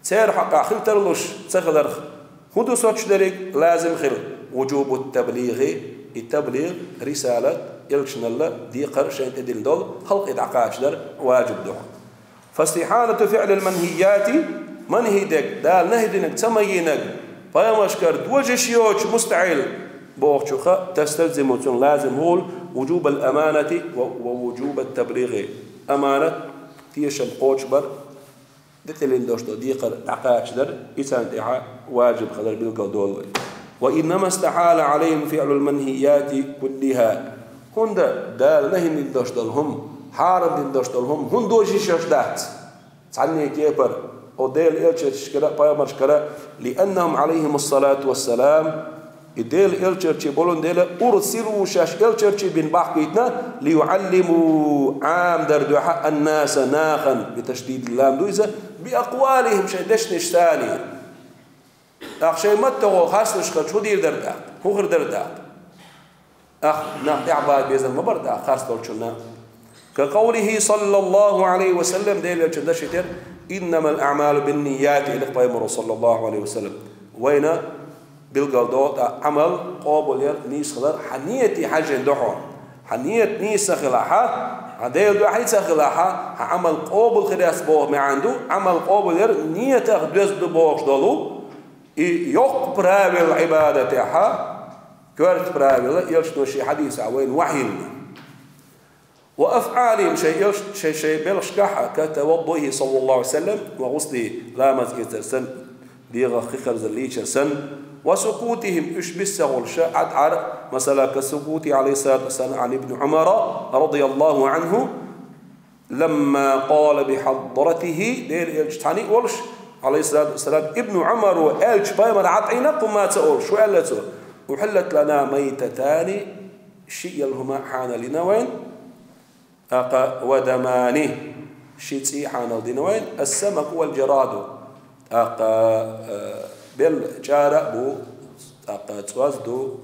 церан хьокъехь хила тарлуш ца хиларх, хӀун ду соцуш дерриг лазим хила? وجوب التبليغ, и таблигӀ, рисалат, элчаналла декхар шайна тӀедиллина долу халкъе дӀакхачадар важиб ду хьуна. فاستحالة فعل المنهيات, манхӀи дерг, Дала нахӀи динарг ца магийнарг, пайхамаршкара дожийна йиш йоцуш мустахьил бохучух, تستلزم, цунна лазим хуьлу, وجوب الأمانة و, ووجوب التبليغ, аманат, тешам кхочушбар, тӀедиллина долуш долу декхар дӀакхачадар, и царна тӀехь важиб хилар билгалдолу вай. وإنما استحال عليهم فعل المنهيات كلها. ХӀунда Дала нахӀи дина долуш долу хӀума, хьарам дина долуш долу хӀума хӀунда дожийна йиш йолуш дац? Цхьанне кепара, оцу Делан элчанашкара, пайхамаршкара, لأنهم عليهم الصلاة والسلام, и Делан элчанаш болун дела, أرسلوا, шаьш элчанаш бина бахкийтина, ليعلموا, Ӏамадар дуьхьа, الناس, нахана, بتشديد اللام ду иза, بأقوالهم, шайн дешнашца. ТӀаккха шайн маттахо харцлуш хилча, хӀун дийр дара тӀаккха? ХӀун хир дара тӀаккха? Ах, нах тӀаьхьа бан безам ма бара тӀаккха харц долчунна. كقوله صلى الله عليه وسلم, Делан элчано дашийтира, إنما الأعمال بالنيات, элира пайхамаро, صلى الله عليه وسلم. Вайна билгалдо тӀаккха Ӏамал къобалъяр, нийса хилар хьан нийяте хьаьжжина ду хьуна. Хьан нийят нийса ца хилахь, хьан Делан дуьхьа ца хилахь, хьан Ӏамал къобал хир яц боху маьӀна ду, Ӏамал къобалъяр нийятах доьзна ду бохуш долу, и йоккха правило Ӏибадатехь, коьрта правило, элчано шен хьадисехь вайна вахьийна. وأفعالهم, шайн элш-, шайн, шайн белхашкахь, كتوضؤه صلى الله عليه وسلم وغسله, ламаз эцар санна, дегӀах хи харзалличар санна, وسكوتهم, уьш биса ца хуьлуш, Ӏад-Ӏар, масала, كسكوته عليه الصلاة والسلام عن ابن عمر رضي الله عنه لما قال بحضرته, Делан элча цхьаьна а волуш, عليه الصلاة والسلام, Ибну Ӏумара аьлча, пайхамар Ӏад Ӏийна хӀума ца олуш, шу аьлла цо: أحلت لنا ميتتان, шиъ йолу хӀума хьанал йина вайна, тӀаккха, ودمان, ши цӀий хьанал дина вайна, السمك والجراد, тӀаккха, э, белла чӀара а бу, тӀаккха цӀоз ду,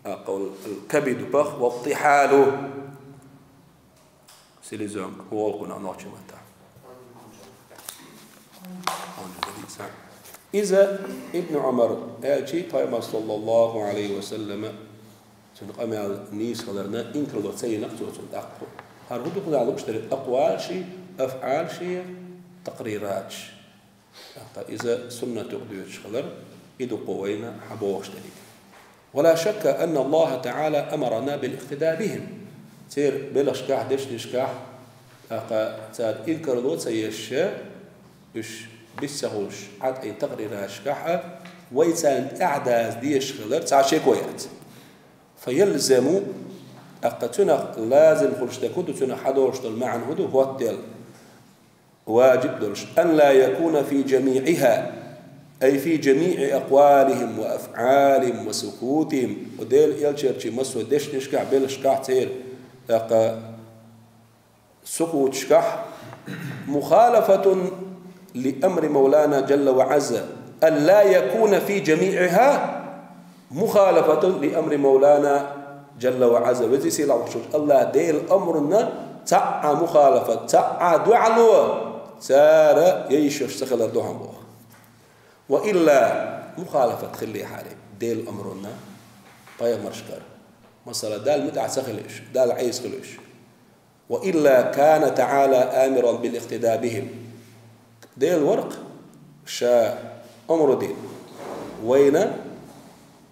тӀаккха الكبد, пах, والطحال, селезенка, хӀун олу кхунах нохчийн маттахь? Иза Ибну Ӏумара аьлча, пайхамар, саллаллаху Ӏалайхи ва саллама, цуьнан къамел нийса хиларна, инкарло ца йина цо цунна тӀаккха. ХӀара хӀун ду кхузахь лууш дерг? أقوال ши, أفعال ши, تقريرات ши. ТӀаккха иза суннат юкъа доьдуш хилар, и ду кху вайна хьан бохуш дерг. ولا شك أن الله تعالى أمرنا بالاقتداء بهم. Церан белхашкахь, дешнашкахь, тӀаккха царна инкарло ца еш, уьш биссахуш, Ӏад айн такърирашкахь а, вай царна тӀаьхьадаза дезаш хилар цхьа шеко яц. فيلزم, тӀаккха цунах лазим хуьлуш дерг хӀун ду, цунах хьадолуш долу маьӀна хӀун ду, хӀоттаделла, важиб долуш, أن لا يكون في جميعها، أي في جميع أقوالهم وأفعالهم وسكوتهم. Делан элчанчийн массо а дешнашкахь, белхашкахь, церан, тӀаккха, сукуташкахь, مخالفة لأمر مولانا جل وعز، أن لا يكون في جميعها مخالفة لأمر مولانا جل وعز. Веза-сийлахь волчу АллахӀ Делан амрана цхьа а мухалафат, цхьа а дуьхьало цара яйиш йолуш ца хилар ду хьуна боху. وإلا, мухалафат хиллехьара Делан амрана пайхамаршкара, масала, Далла муьтӀахь ца хилийша, Далла Ӏеса хилийша. وإلا كان تعالى آمرا بالاقتداء بهم. Дела вара-кх Ша амру дина вайна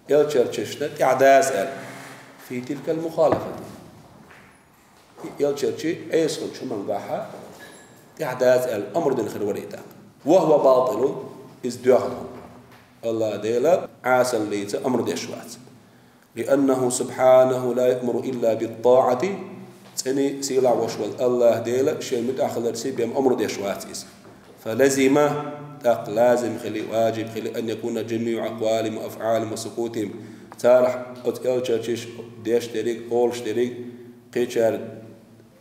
элчанчашна тӀаьхьадаза аьлла, في تلك المخالفة. Элчанчийн Ӏеса хуьлучу хӀумангахь тӀаьхьадаза аьлла амру дина хир вара и тӀаккха. وهو باطل, иза доьхна хӀума. АллахӀ Дела Ӏесаллица амру деш вац. لأنه سبحانه لا يأمر إلا بالطاعة, цӀена сийлахь волуш волу АллахӀ Дела Шен муьтӀахь хиларца бен амру деш вац Иза. فلزم, тӀаккха лазим хили, важиб хили, أن يكون جميع أقوالهم وأفعالهم وسكوتهم, царах оцу элчанчаша деш дерриг, олуш дерриг, кхечара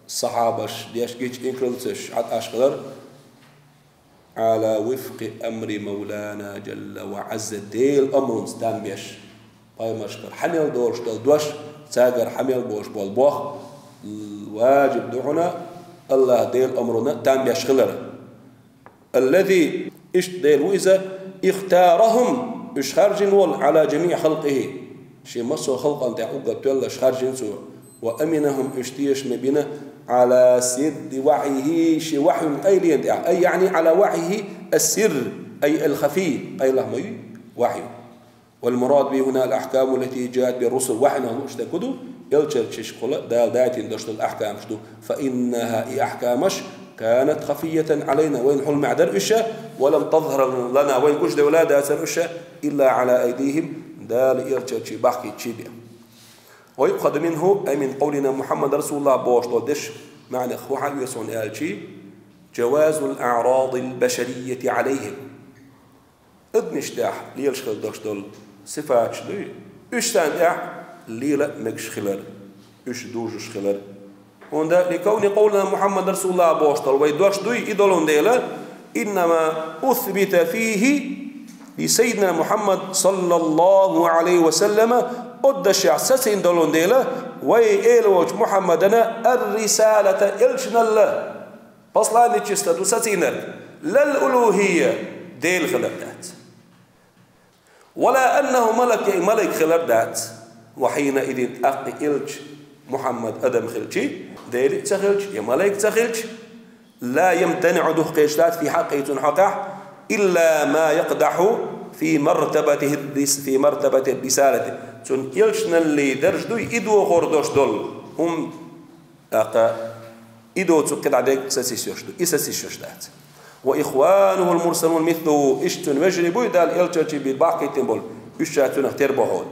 сахьабаш деш гича инкарло ца еш Ӏад Ӏаш хилар, على وفق أمر مولانا جل وعز, Делан амрунца там беш, пайхамаршкара хьа мел долуш долу дош, цаьргара хьа мел болуш болу бох, важиб ду хьуна АллахӀ Делан амрана там беш хилар. الذي, иштта Дела ву Иза, اختارهم, уьш хаьржина волу, على جميع خلقه, Шен массо а халкъана тӀехь уггар тоьллаш хаьржина Цо, وأمنهم, уьш тешаме бина, على سر وحيه, Шен вахьйун къайленна тӀехь, أي يعني على وحيه السر، أي الخفي, къайлаха ма ю вахьйу. والمراد به هنا الأحكام التي جاءت بها الرسل, вахьйунах лууш дерг хӀун ду, элчанчашкахула Дала дайтина долуш долу ахькамаш ду, فإنها, и ахькамаш, كانت خفية علينا, вайна хьулмехь дара уьш, ولم تظهر لنا, вайна гучудевлла а дацара уьш, إلا على أيديهم, Дала элчанчийн бахкийтича бен. ويؤخذ منه، أي من قولنا محمد رسول الله бохуш долу дешан маьӀнах хӀун хьаоьцу аьлча, جواز الأعراض البشرية عليهم. Адамашна тӀехь лелаш хила долуш долу сифаташ дуй, уьш царна тӀехь лела а мегаш хилар, уьш дужуш хилар. ХӀунда لكون قولنا محمد رسول الله бохуш долу вай дош дуй, и долун дела, إنما أثبت فيه لسيدنا محمد صلى الله عليه وسلم, оцу дашехь сацийна долун дела, вай эла волчу Мухьаммадана الرسالة, элчаналла, посланничество ду сацийнарг, لا الألوهية, Дела хилар дац. ولا أنه ملك, я и малайк хилар дац. وحينئذ, тӀаккха и элча Мухьаммад адам хилча, Дела а ца хилча, я малайк ца хилча, لا يمتنع, дукха кхеташ дац, في حقه, цунна хьокъехь, إلا ما يقدح في مرتبته الرس-, في مرتبة الرسالة. Цунна элчаналлин дарж дуй, и дохор долуш долу хӀума, тӀаккха и доцург кхидӀа дерг сацийсош ду, и сацийсош дац. وإخوانه المرسلون مثله, иштта цуьнан вежарий буй Дала элчанчий бен бахкийтина болу, уьш ша цунах тера бохьур.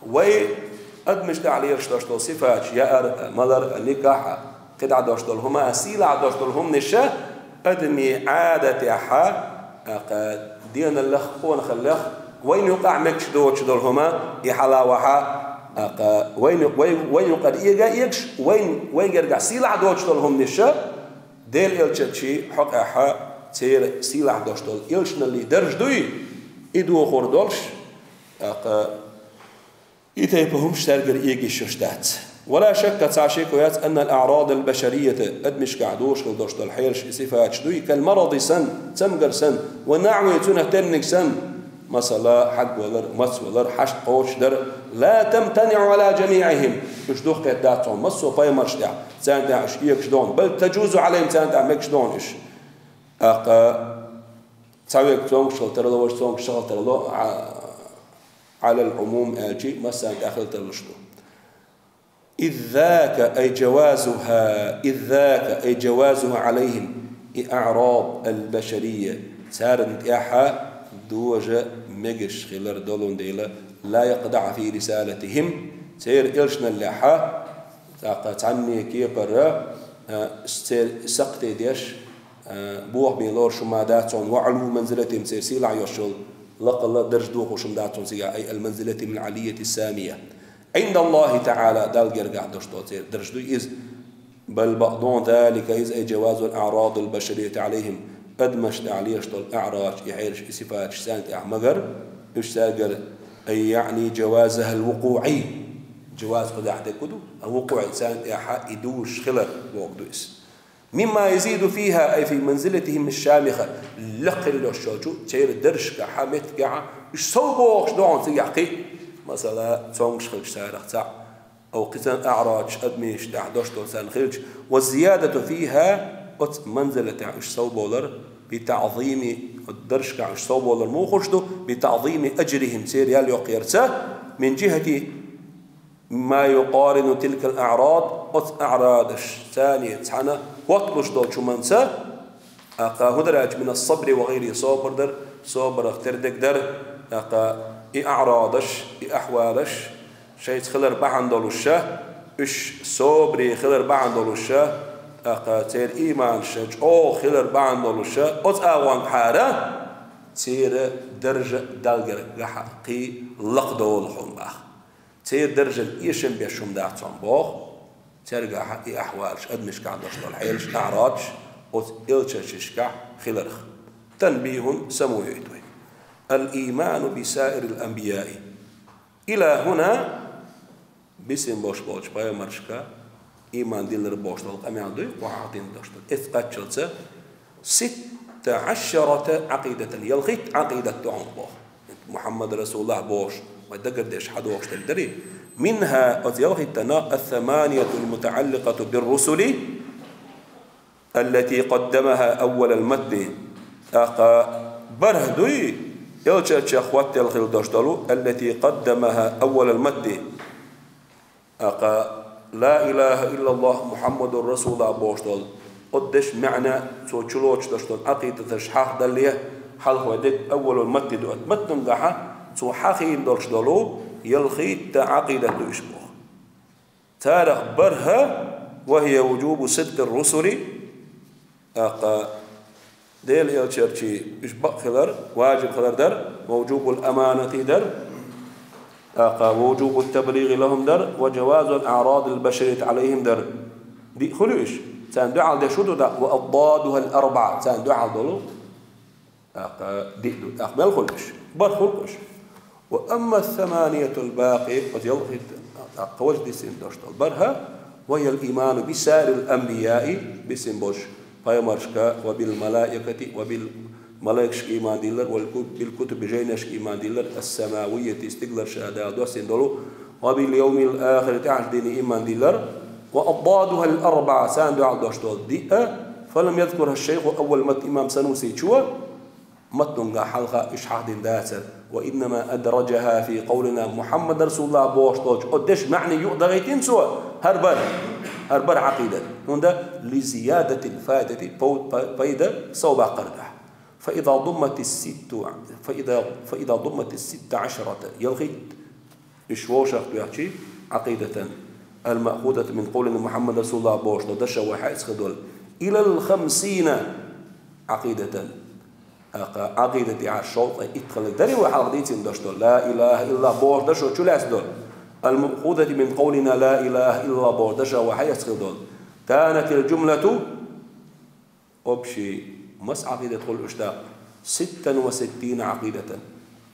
Вай адамашна тӀехь лелаш долуш долу сифаташ, яар а, малар а, никахь а, кхидӀа долуш долу хӀума а, сийлахь долуш долу хӀуманаш а, адамийн Ӏадатехь, тӀаккха деналлех, къонахаллех, вайна юкъахь мегаш доцуш долу хӀума, и хьалавахь, тӀаккха вайна, вай, вайна юкъара эга а эгаш, вайн, вайн гергахь сийлахь доцуш долу хӀуманаш а, Делан элчанчийн хьокъехь церан сийлахь долуш долу элчаналлин дарж дуй, и дохор долуш, тӀаккха и тайпа хӀумаш цаьргара эгийсош дац. ولا شك, цхьа шеко яц, أن الأعراض البشرية, адамашкахь дошхала долуш долу хьелаш, и сифаташ дуй, كالمرض, санна, цамгар санна, ونحوه, цунах тергниг санна, масала, хьагвалар, мацвалар, хьашт кхочушдар, لا تمتنع على جميعهم, уьш дукха кхетта дац хьуна массо а пайхамаршна тӀехь, царна тӀехь уьш эгаш ду хьуна, بل تجوز عليهم, царна тӀехь мегаш ду хьуна уьш. ТӀаккха цхьаверг цомгуш хила тарло, важа цомгуш ца хила тарло, а, على العموم аьлча, массарна тӀехь хила тарлуш ду. إذ ذاك أي جوازها، إذ ذاك أي جوازها عليهم, и أعراض البشرية, царна тӀехь дожа мегаш хилар долун дела, لا يقدح في رسالتهم, церан элчаналлехь, тӀаккха цхьанне кепара, а, церан сакхте деш, а, бохаме лоруш хӀума дац цунна, وعلو منزلتهم, церан сийлахь йолуш йолу лакхалла дарж дохуш хӀума дац цунна цигахь, أي المنزلة العلية السامية عند الله تعالى, Далла гергахь долуш долу церан дарж ду иза. بل بعض ذلك, иза أي جواز الأعراض البشرية عليهم, адамашна тӀехь лелаш долу аӀрадаш, и хьелаш, и сифаташ царна тӀехь магар, уьш цаьргара, أي يعني جوازها الوقوعي, جواز кхузахь дерг ду, а وقوعي царна тӀехь и дужуш хилар бохург ду иза. مما يزيد فيها أي في منزلتهم الشامخة, лекха хила йолуш йолчу церан даржашкахь, меттигехь, уьш сов бохуш ду хьуна цигахь кхин а, масала, цомгуш хилча царах цхьаъ, أو кхин цхьа аӀрадаш адамашна тӀехь долуш долу царна хилча, والزيادة فيها, оцу манзилатехь уьш сов бовлар, بتعظيم, оцу даржашкахь уьш сов бовлар муха хуьлуш ду, بتعظيم أجرهم, церан ял йоккхаярца, من جهة ما يقارن تلك الأعراض, оцу аӀрадаш царна цхьаьна хӀотталуш долчу хӀуманца, тӀаккха хӀун дара аьлча, من الصبر وغيره, собар дар, собарах тера дерг дар, тӀаккха и аӀрадаш, и ахьвалаш шайца хилар бахьана долуш, уьш собаре хилар бахьана долуш, тӀаккха церан ийманаш чӀогӀа хилар бахьана долуш, оцу агӀонгахьара церан даржа Далла гергахь кхин а лакхадолу хьуна боху. Церан даржана эшам беш хӀума дац цунна боху, цергахь и ахьвалаш, адамашкахь долуш долу хьелаш, аӀрадаш, оцу элчанашкахь хиларх. تنبيه, само йойту вай. الإيمان بسائر الأنبياء. إلى هنا, бисина болуш болчу пайхамаршка ийман диллар бохуш долу къамел дуй, кху хьахдина долуш долу. Эцу кхаччалца ستة عشرة عقيدة, ялхитта Ӏакъидат ду хьуна боху. Мухьаммад Расулуллах бохуш, вай дагардеш хьадохуш дерг дарий? منها, оцу ялхиттанах, الثمانية المتعلقة بالرسل التي قدمها أول المتن. ТӀаккха бархӀ дуй, элчанашках хӀоттаелла хила долуш долу, التي قدمها أول المتن. ТӀаккха لا إله إلا الله محمد رسول الله бохуш долу, оцу дешан маьӀна, цо чулоцуш долуш долу Ӏакъидаташ хьахдалле, хьалха вай дерг أول المتن ду, оцу матнангахьа цо хьахийна долуш долу ялхитта Ӏакъидат ду уьш боху. Царах бархӀ, وهي وجوب صدق الرسل, тӀаккха Делан элчанаш уьш бакъ хилар, важиб хилар дар, ووجوب الأمانة дар, тӀаккха ووجوب التبليغ لهم дар, وجواز الأعراض البشرية عليهم дар. Диъ хуьлу уьш? Царна дуьхьал деш хӀун ду дакъа? وأضدادها الأربعة, царна дуьхьал долу. ТӀаккха диъ ду. ТӀаккха мел хуьлу уьш? БархӀ хуьлу уьш. وأما الثمانية الباقي, оцу ялхитта, тӀаккха важа дисина долуш долу бархӀ, وهي الإيمان بسائر الأنبياء, бисина болуш пайхамаршка, وبالملائكة, وبال малайкашка ийман диллар, وبالكتب, жайнашка ийман диллар, السماوية, стигларш Дала доссийна долу, وباليوم الآخر, тӀаьхьарчу дийне ийман диллар, وأضدادها الأربعة, царна дуьхьал долуш долу диъ, فلم يذكرها الشيخ أول المتن, имам Санусичо, матнунга хьалха уьш хьахдина дацара. وإنما أدرجها في قولنا محمد رسول الله бохуш долчу оцу дешан маьӀне юкъадахийтина цо, хӀара бархӀ, хӀара бархӀ Ӏакъидат. ХӀунда لزيادة الفائدة, пов-, па-, пайда сов баккхаргахь. فإذا ضمت الست, فإذا, فإذا ضمت الست عشرة, ялхитта, уьш вовшах тоьхчий, عقيدة, المأخوذة من قولنا محمد رسول الله бохуш долу дашо вай хьаэца хир долу, إلى الخمسين عقيدة. ТӀаккха Ӏакъидат тӀехь шовзткъе итт хилар дарий вай хьалха дийцина долуш долу, لا إله إلا الله бохуш дашо чу лаьцна долу, المأخوذة من قولنا لا إله إلا الله бохуш дашо вай хьаэца хир долу. كانت الجملة, общий, маса Ӏакъидат хуьлу уьш даккха? ستا وستين عقيدة.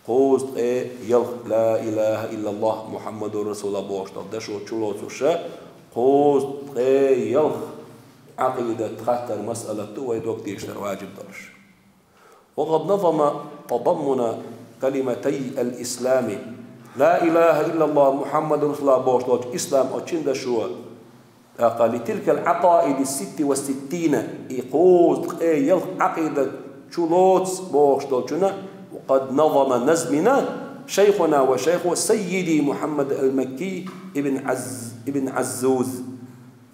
Кхузткъе ялх, لا إله إلا الله محمد رسول الله бохуш долу дашо чулоцуш, кхузткъе ялх Ӏакъидат хаттар, масъалат ду вай дог тешар важиб долуш. وقد نظم تضمن كلمتي الإسلام, لا إله إلا الله محمد رسول الله бохуш долчу ислам оцу шина дашо, тӀаккха لتلك العقائد الست والستين, и кхузткъе ялх Ӏакъидат чулоцу бохуш долчунна, وقد نظم, назмина, شيخنا وشيخ سيدي محمد المكي ابن عز-، ابن عزوز.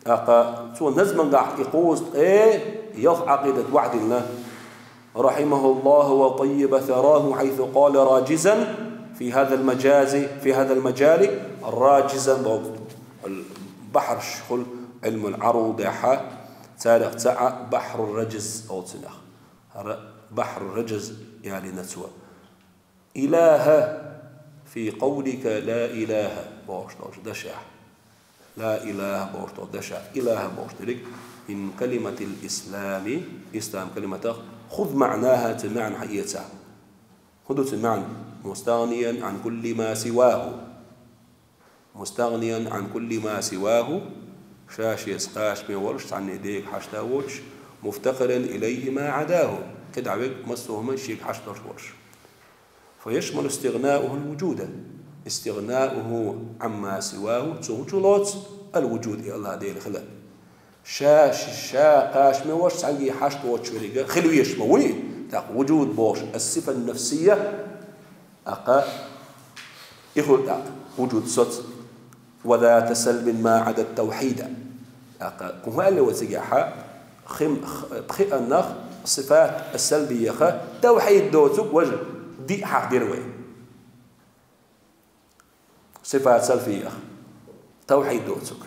ТӀаккха цо назмангахь и кхузткъе ялх Ӏакъидат вахьдина. رحمه الله وطيب ثراه حيث قال راجزا في هذا المجاز، في هذا المجال راجزا. Бахьарш хул Ӏилмул Ӏарудехьа, царех цаӀ бахьру раджз олу цунах. Ра-, бахьру раджз ялийна цо. إله في قولك لا إله бохуш долчу дашехь. لا إله бохуш долу дашехь. إله бохуш дерг من كلمة الإسلام, ислам калиматах, خذ معناها, цуьнан маьӀна хьаэца. ХӀун ду цуьнан маьӀна? مستغنيا عن كل ما سواه. مستغنيا عن كل ما سواه, ша шеца кхачаме волуш, цхьанне дега хьашт а воцуш, مفتقرا إليه ما عداه, кхидӀа верг массо а хӀума шега хьашт долуш волуш. فيشمل استغناؤه الوجود. استغناؤه عما سواه, цо хӀун чу лоцу? الوجود, и АллахӀ Дела хилар. Ша, ша кхачаме волуш, цхьаьнгге хьашт воцуш верг хила везаш ма вуй, тӀаккха وجود бохуш, الصفة النفسية, тӀаккха и хуьлу тӀаккха وجود соц. وذات سلب ما عدا التوحيد. ТӀаккха кхин хӀун аьлла вай цигахь? Хим-, х-, пхиъаннах сифат ас-салбиях тавхьид доцург важа диъ хьахдира вай. Сифат салбиях тавхьид доцург.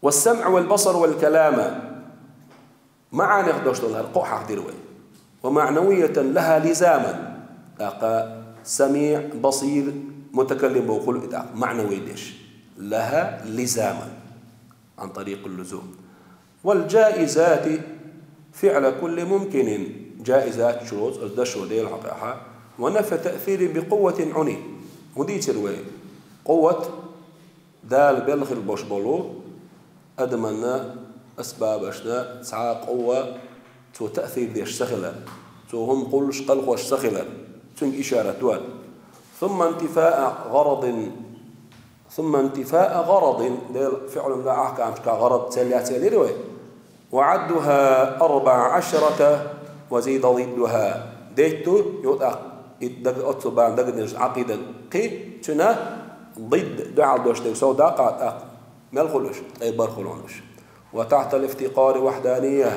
والسمع والبصر والكلام, маьӀнех дош долу хӀара кхоъ хьахдира вай. ومعنوية لها لزاما. ТӀаккха самиӀ, басир, мутакаллим боху хуьлу и тӀаккха маьӀнавий деш. لها لزاما عن طريق اللزوم. والجائزات فعل كل ممكن. Джаизат чулоцу оцу дашо Делан хьокъехьа. ونفي تأثير بقوة عني. ХӀун дийцира вай? Къувват Дала белла хила бош болу адаманна, асбабашна цхьа а къовва цо таъсир деш ца хилар, цо хӀума кхуллуш кхалхош ца хилар, цуьнга ишарат ду хӀара. ثم انتفاء غرض، ثم انتفاء غرض, Делан фиълан ахкамашка гӀарад цел яц элира вай. وعدها أربع عشرة وزيد ضدها. Дейтту, юкъа тӀаккха и даг-, оццул бахьана дагадеъча Ӏакъидат кхин, цуьнан дидд дуьхьал дош дерг сов даккха тӀаккха мел хуьлуш, ткъе барх хуьлуш. وتحت الافتقار وحدانية.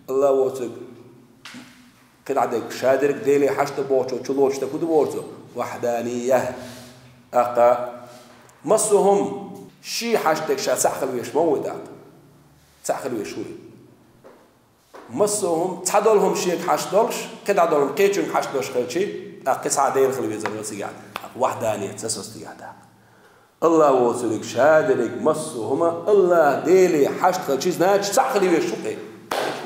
АллахӀ воцург кхидӀа дерг, ша дерг Деле хьашт дан бохучо чулоцуш дерг хӀун ду боху цо? Вахьданийя. ТӀаккха массо а хӀума шен хьашт дерг ша цхьаъ хила везаш ма вуй тӀаккха. Цхьаъ хила везаш вуй. Массо а хӀума, цхьадолу хӀума шега хьашт долуш, кхидӀа долу хӀума кхечуьнга хьашт долуш хилчи, тӀаккха кхин цхьа а Дела хила везар вацигахь, тӀаккха вахьданият ца соцу дигахь тӀаккха. АллахӀ воцург ша дерриг массо а хӀума АллахӀ Деле хьашт хилчи, значит, цхьаъ хила везаш ву кхин.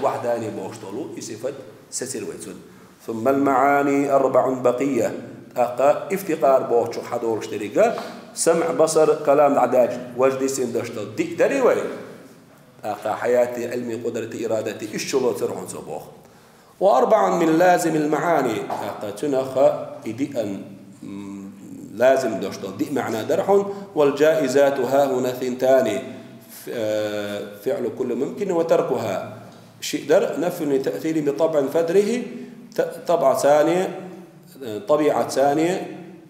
Вахьдани бохуш долу и сифат сецира вай цунна. ثم المعاني أربع بقية. ТӀаккха ифтикъар бохучух хьадолуш деррига, самъ, басар, калам дӀадаьлча, важа дисина даш долу диъ дарий вай? ТӀаккха хьаяти, Ӏилми, къудрати, ирадати, иштта чулоцур хьуна цо боху. وأربع من لازم المعاني. ТӀаккха цуьнах и диъан, м, лазим дош долу диъ маьӀна дара хьуна. والجائزات هاهنا ثنتان. Ф-, э, فعل كل ممكن وتركها. Шиъ дара, نفي لتأثير بطبع فدره, т-, табӀа цани, э, табиӀат цани,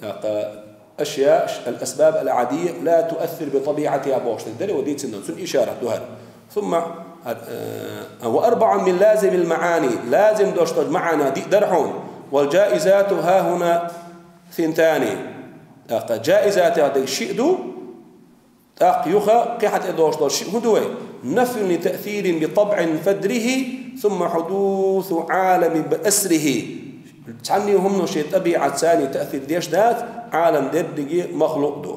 тӀаккха أشياء، الأسباب العادية لا تؤثر بطبيعتها бохуш дерг дара, ва дийцина, цунна ишарат ду хӀара. ثم، э, وأربع من لازم المعاني, лазим дош долу маьӀна диъ дара хьуна. والجائزات هاهنا ثنتان. ТӀаккха джаизатех дерг шиъ ду, тӀаккха юха кхин хьа тӀе дош долу шиъ хӀун ду вай? نفي لتأثير بطبع فدره ثم حدوث عالم بأسره. Цхьанне хӀумано шен тӀабиӀат цани таъсир деш дац, Ӏалам дерриге махлукъ ду.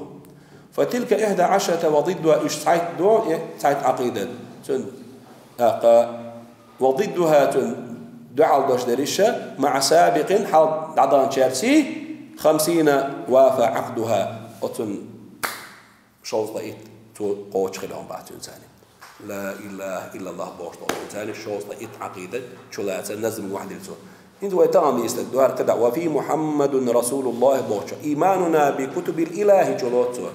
فتلك إحدى عشرة وضدها, уьш цхьайтта ду, э, цхьайтта Ӏакъидат. Цуьнан, тӀаккха, وضدها, цуьнан дуьхьал дош дерриш а, مع سابق, хьал дӀадаханчаьрций, خمسين وافى عقدها. Оцунна шовзткъе итт цо кхочуш хилла хӀума бац цуьнан цани. لا إله إلا الله бохуш долу цуьнан цани шовзткъе итт Ӏакъидат чулаца назам вахьдира цо. ХӀинца вай тахана дийцинарг ду хӀара кхидӀа: وفي محمد رسول الله бохучу. إيماننا بكتب الإله чулоцу цо.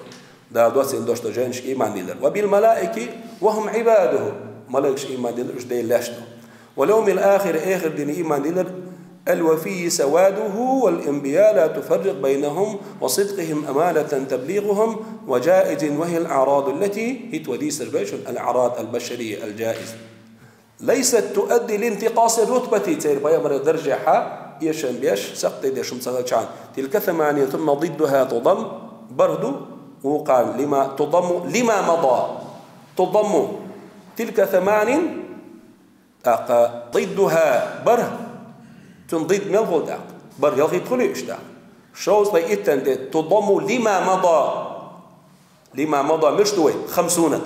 Дала доссийна дош долу жайнашка ийман диллар. وبالملائكة وهم عباده. Малайкашка ийман диллар, уьш Делан лаьш ду. واليوم الآخر, эхар дина ийман диллар, الوفي سواده، والأنبياء لا تفرق بينهم، وصدقهم أمانة تبليغهم، وجائز وهي الأعراض التي هي توديس البشر، الأعراض البشرية الجائز، ليست تؤدي لانتقاص الرتبة، تير بيامر درجة حا، يشن بيش، سقط ديشم سغل شان. تلك ثمانية ثم ضدها تضم، برد، وقال لما تضم، لما مضى، تضم تلك ثمان، أقا ضدها بره، تنضد من الغلداق، بره يلغي تخلي إشتاق. شوز طي إتن دي تضم لما مضى، لما مضى مش دوي، خمسون.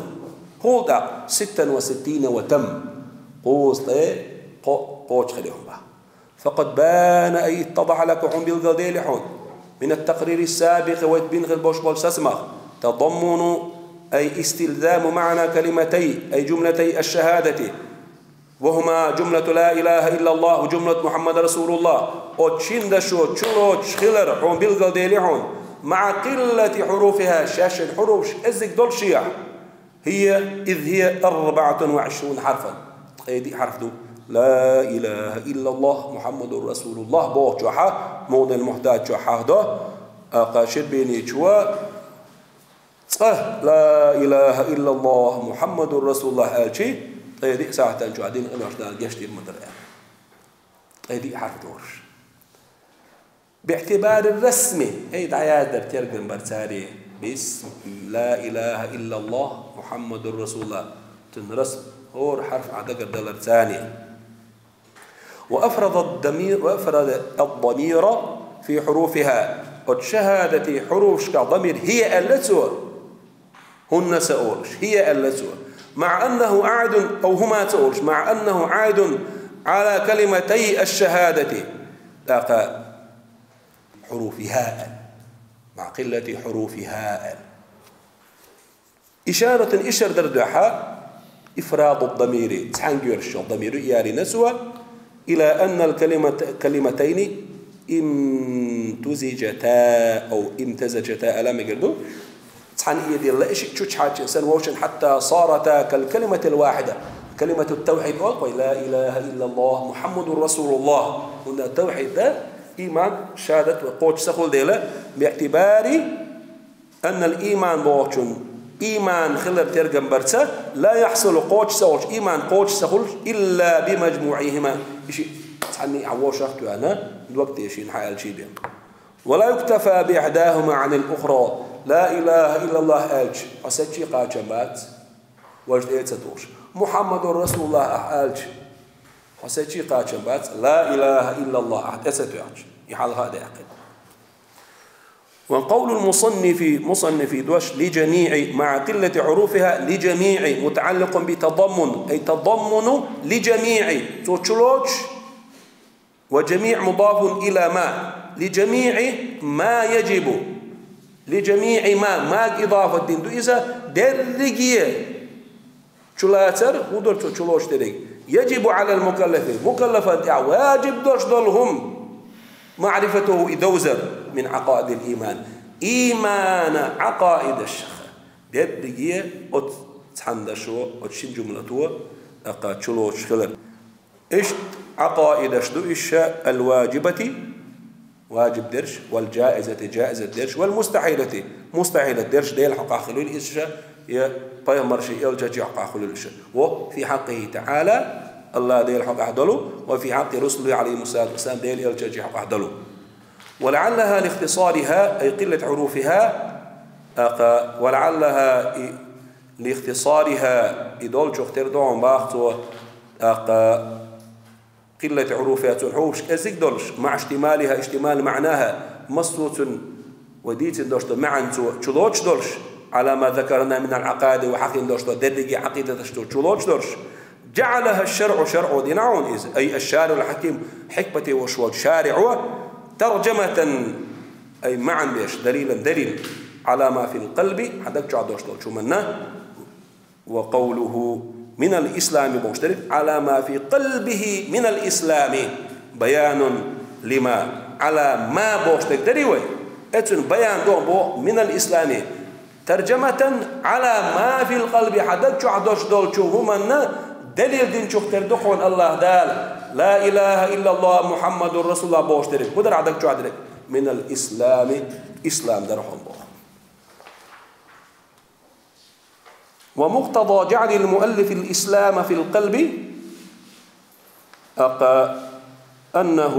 هو داق ستا وستين وتم. قوز طي قو-، قوش خليهم بقى. فقد بان أي اتضح لك حون بالقلدي لحون من التقرير السابق ويتبين غير بوش بول سسمخ تضمن أي استلزام معنى كلمتي أي جملتي الشهادة، وهما جملة لا إله إلا الله وجملة محمد رسول الله. Отчинда шо чуло чхилар хьун билгал дели хьун. مع قلة حروفها, шашин хьуруфш эзик дол шиях. هي, إذ هي أربعة وعشرون حرفا. Ткъеди хьарф ду. لا إله إلا الله محمد رسول الله бохчо хьа, модел мухтач чо хьа до. Ака ширбини чуа. Цкъа لا إله إلا الله محمد رسول الله аьлчи, ткъеди сахьтан чу адин къинош дан гештир мадр аьл. Ткъеди хьарф дорш. باعتبار الرسم, эй, даядар терган бар цари. Бис لا إله إلا الله محمد رسول الله. Тун расм, хор хьарф адагар далар цани. وأفرد الضمير, وأفرد الضمير في حروفها. От шахадати хьуруфшка ضمير هي аьлла цо. هن саолш, هي аьлла цо. مع أنه عائد, أو هما саолш, مع أنه عائد على كلمتي الشهادة. ТӀаккха حروفها аьл. مع قلة حروفها аьл. إشارة, ишар дар дуьхьа, إفراد الضمير, цхьан гуьршал ضمير яри насуа, إلى أن الكلمة, كلمتين امتزجتا أو امتزجتا, аьлла мегар ду. Цхьан иедилла иши чучхьачи сан вовшин حتى صارتا كالكلمة الواحدة. كلمة التوحيد ол, кой, لا إله إلا الله محمد رسول الله. Унда тавхьид да, иман, шахадат ва кочса хул дела, باعتبار أن الإيمان бохчун, иман хилар тергам барца, لا يحصل кочса олч, иман кочса хулч, إلا بمجموعهما. Иши цхьанни а вошах туяна, дуак тешин хьаялчи бе. ولا يكتفى بإحداهما عن الأخرى. لا إله إلا الله аьлч, хьо сачи кхачам бац, важ эца тухш. محمد رسول الله ахь аьлч, хьо сачи кхачам бац, لا إله إلا الله ахь эца тухч. И хьалха да яхид. وقول المصنف, مصنف дош, لجميع, مع قلة حروفها لجميع متعلق بتضمن, أي تضمن لجميع, цо чулоч, وجميع مضاف إلى ما, لجميع ما يجب, لجميع ما, ما إضافة дин ду иза, дерриге чулацар, худор цо чулоч дерриге. يجب على المكلف, мукаллафан тӀа ваджиб дош дол хӀум, معرفته и довзар, من عقائد الإيمان, имана Ӏакъаидаш. Дерриге оц цхьан дашо, оц шин жумлато, ака чулоч хилар. Ишт Ӏакъаидаш ду иша الواجبة, ваджиб дерш, والجائزة, джаизат дерш, والمستحيلة, мустахьилат дерш, Дела хьокъахь хилур иша, я пайхамарши элчачи хьокъахь хилур иша. وفي حقه تعالى, Аллах Дела хьокъахь долу, وفي حق رسله عليهم الصلاة والسلام, Дела элчачи хьокъахь долу. ولعلها لاختصارها, أي قلة حروفها, ака, ولعلها и, لاختصارها, и долчух тер догӀун бахцо, ака, قلة حروفها, цун хьуруфш кӀезиг долуш, مع اشتمالها, اشتمال معناها, массо цун ва дийцина дош ду маьӀна цо чулоч долуш, على ما ذكرنا من العقائد, ва хьахин дош ду дерриге Ӏакъидаташ цо чулоч долуш, جعلها الشرع, шарӀо дина хьуна иза, أي الشارع الحكيم, хьикмате вош волчу шариӀо, ترجمة, أي маьӀна беш, دليلا, دليل, على ما في القلب, хьан даг чохь дош долчу хӀуманна, وقوله من الإسلام бохуш дерг, على ما في قلبه من الإسلام بيان لما, على ما бохуш дерг дарий вай? Эцун баян доху боху من الإسلام. ترجمة على ما في القلب, хьан даг чохь дош долчу хӀуманна далил динчух тера ду хьуна Аллах Дала. لا إله إلا الله محمد رسول الله бохуш дерг. ХӀун дар хьа даг чу дерг? من الإسلام, ислам дар хьуна боху. ومقتضى جعل المؤلف الإسلام في القلب أقا أنه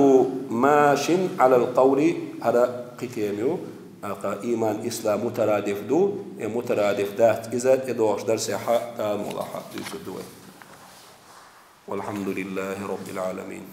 ماش على القول, хӀара кхин тема ю, ака иман, ислам мутарадиф ду, э мутарадиф дац, иза тӀедогӀуш дарсехьа, Дала мукъ лахь, дуьйцур ду вай. والحمد لله رب العالمين.